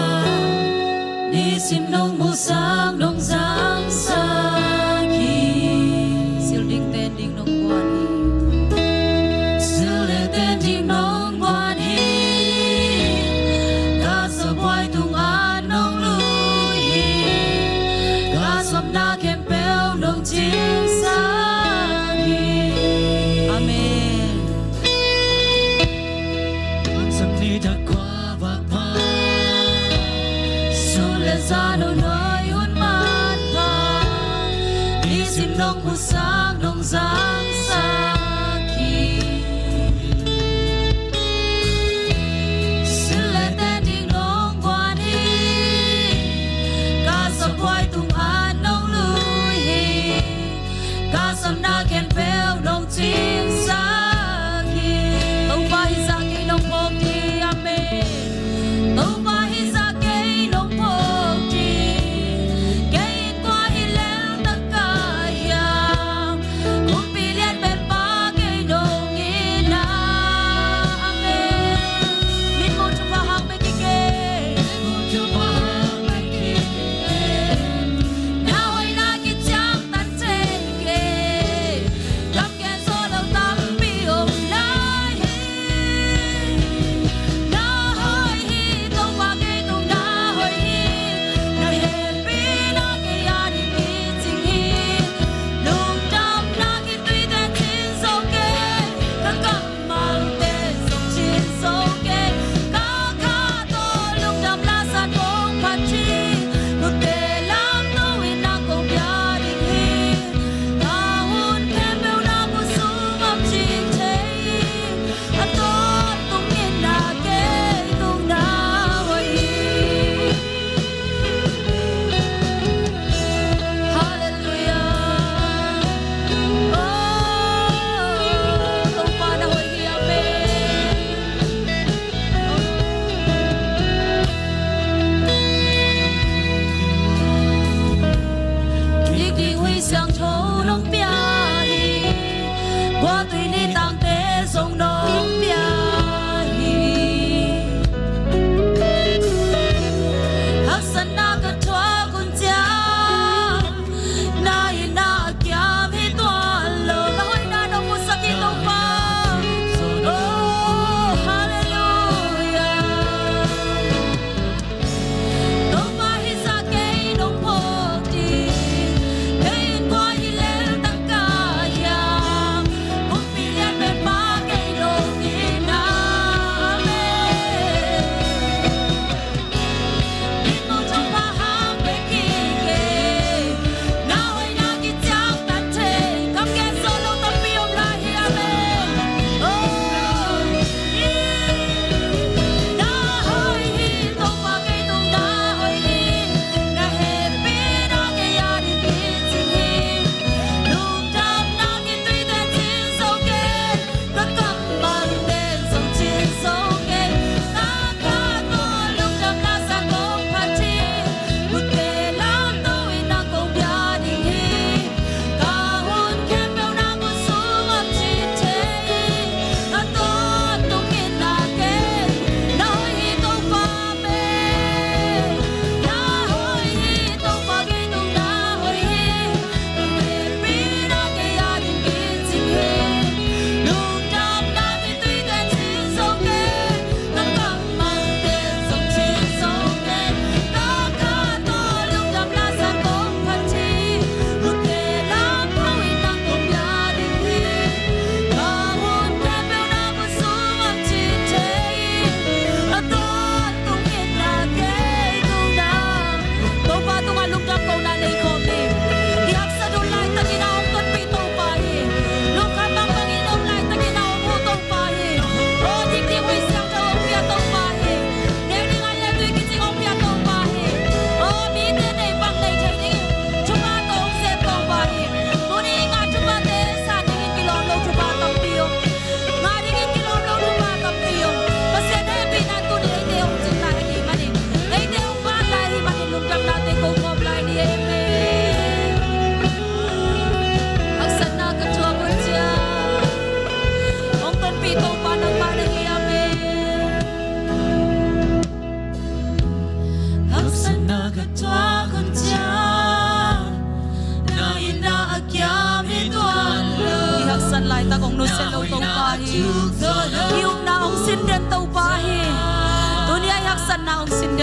nisim nong musak nong zangsak hi. Sil ding ten ding nong guan hi. Sil le ten ding nong guan hi. Ka sabuai tung an nong lui hi. Ka sopna khempeuh nong cingsak hi. Amen. Sun le zan nong hoi hun manpha, nisim nong musak nong zangsak hi. Sil le ten ding nong guan hi. Ka sabuai tung an nong lui hi. Ka sopna khempeuh nong cingsak hi. Topa hih zah kei nong phawk ding, amen. Topa hih zah kei nong phawk ding. Kei in kua hi lel tak ka hiam?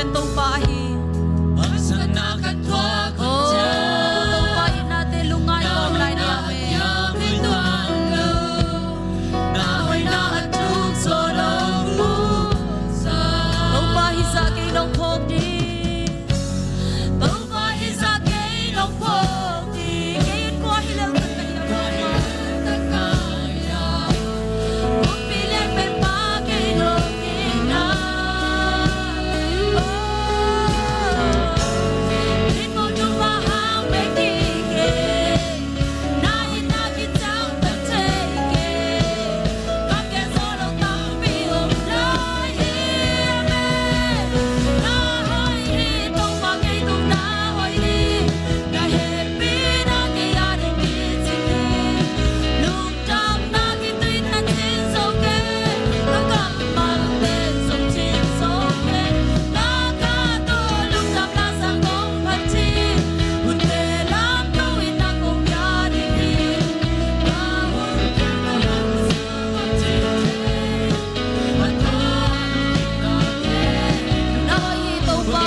Topa hi. Oh, Topa itnate lungngai kawm lai ni, amen. Topa hizah kei nong phawk ding. Topa hizah kei nong phawk ding. Kei in kua hi lel tak ka hi a, Topa.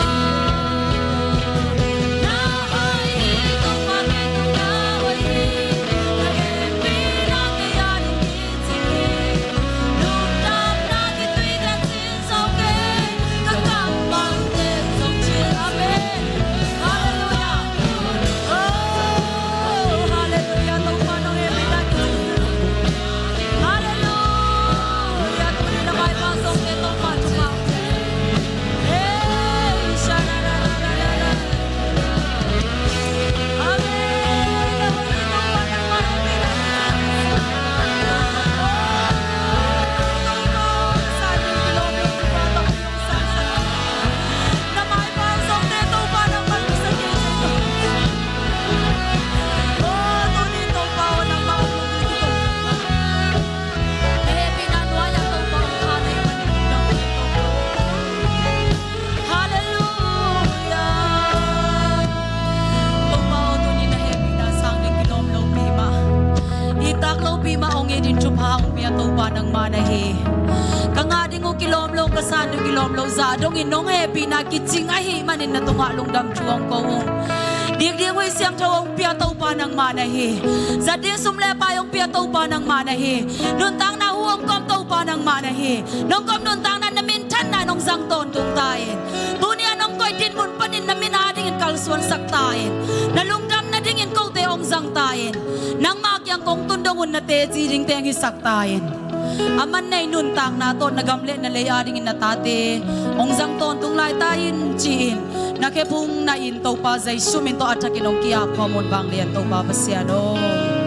Halleluia. Topa aw, tuni na hehpihna sang ding kilawm lopi mah, i tak lopi mah hong it ding thupha hong pia Topa nangmah na hi. Ka ngah ding uh kilawm lo, ka san ding uh kilawm lo, zah dongin nong hehpihna kicing ahih manin na tungah lungdam thu hong ko ung. Dikdik huih siangtho hong pia Topa nangmah na hi. Zat ding sum le pai hong pia Topa nangmah na hi. Nuntakna hu hong kawm Topa nangmah na hi. Nong kawm nuntakna na minthanna nong zang tawntung ta in. Tuni a nong koih dinmun panin na min adingin kalsuansak ta in. Na lungdam nadingin kote hong zang ta in. Nangmah kiang kong tun dong un na teci dingte hong hisak ta in. A man nei nuntakna tawh na gam le na lei adingin na tate hong zang tawntung lai ta in ci-in na khephung na in Topa Jesu min tawh a thakin hong ki-ap khawm un, vanglian Topa Pasian aw.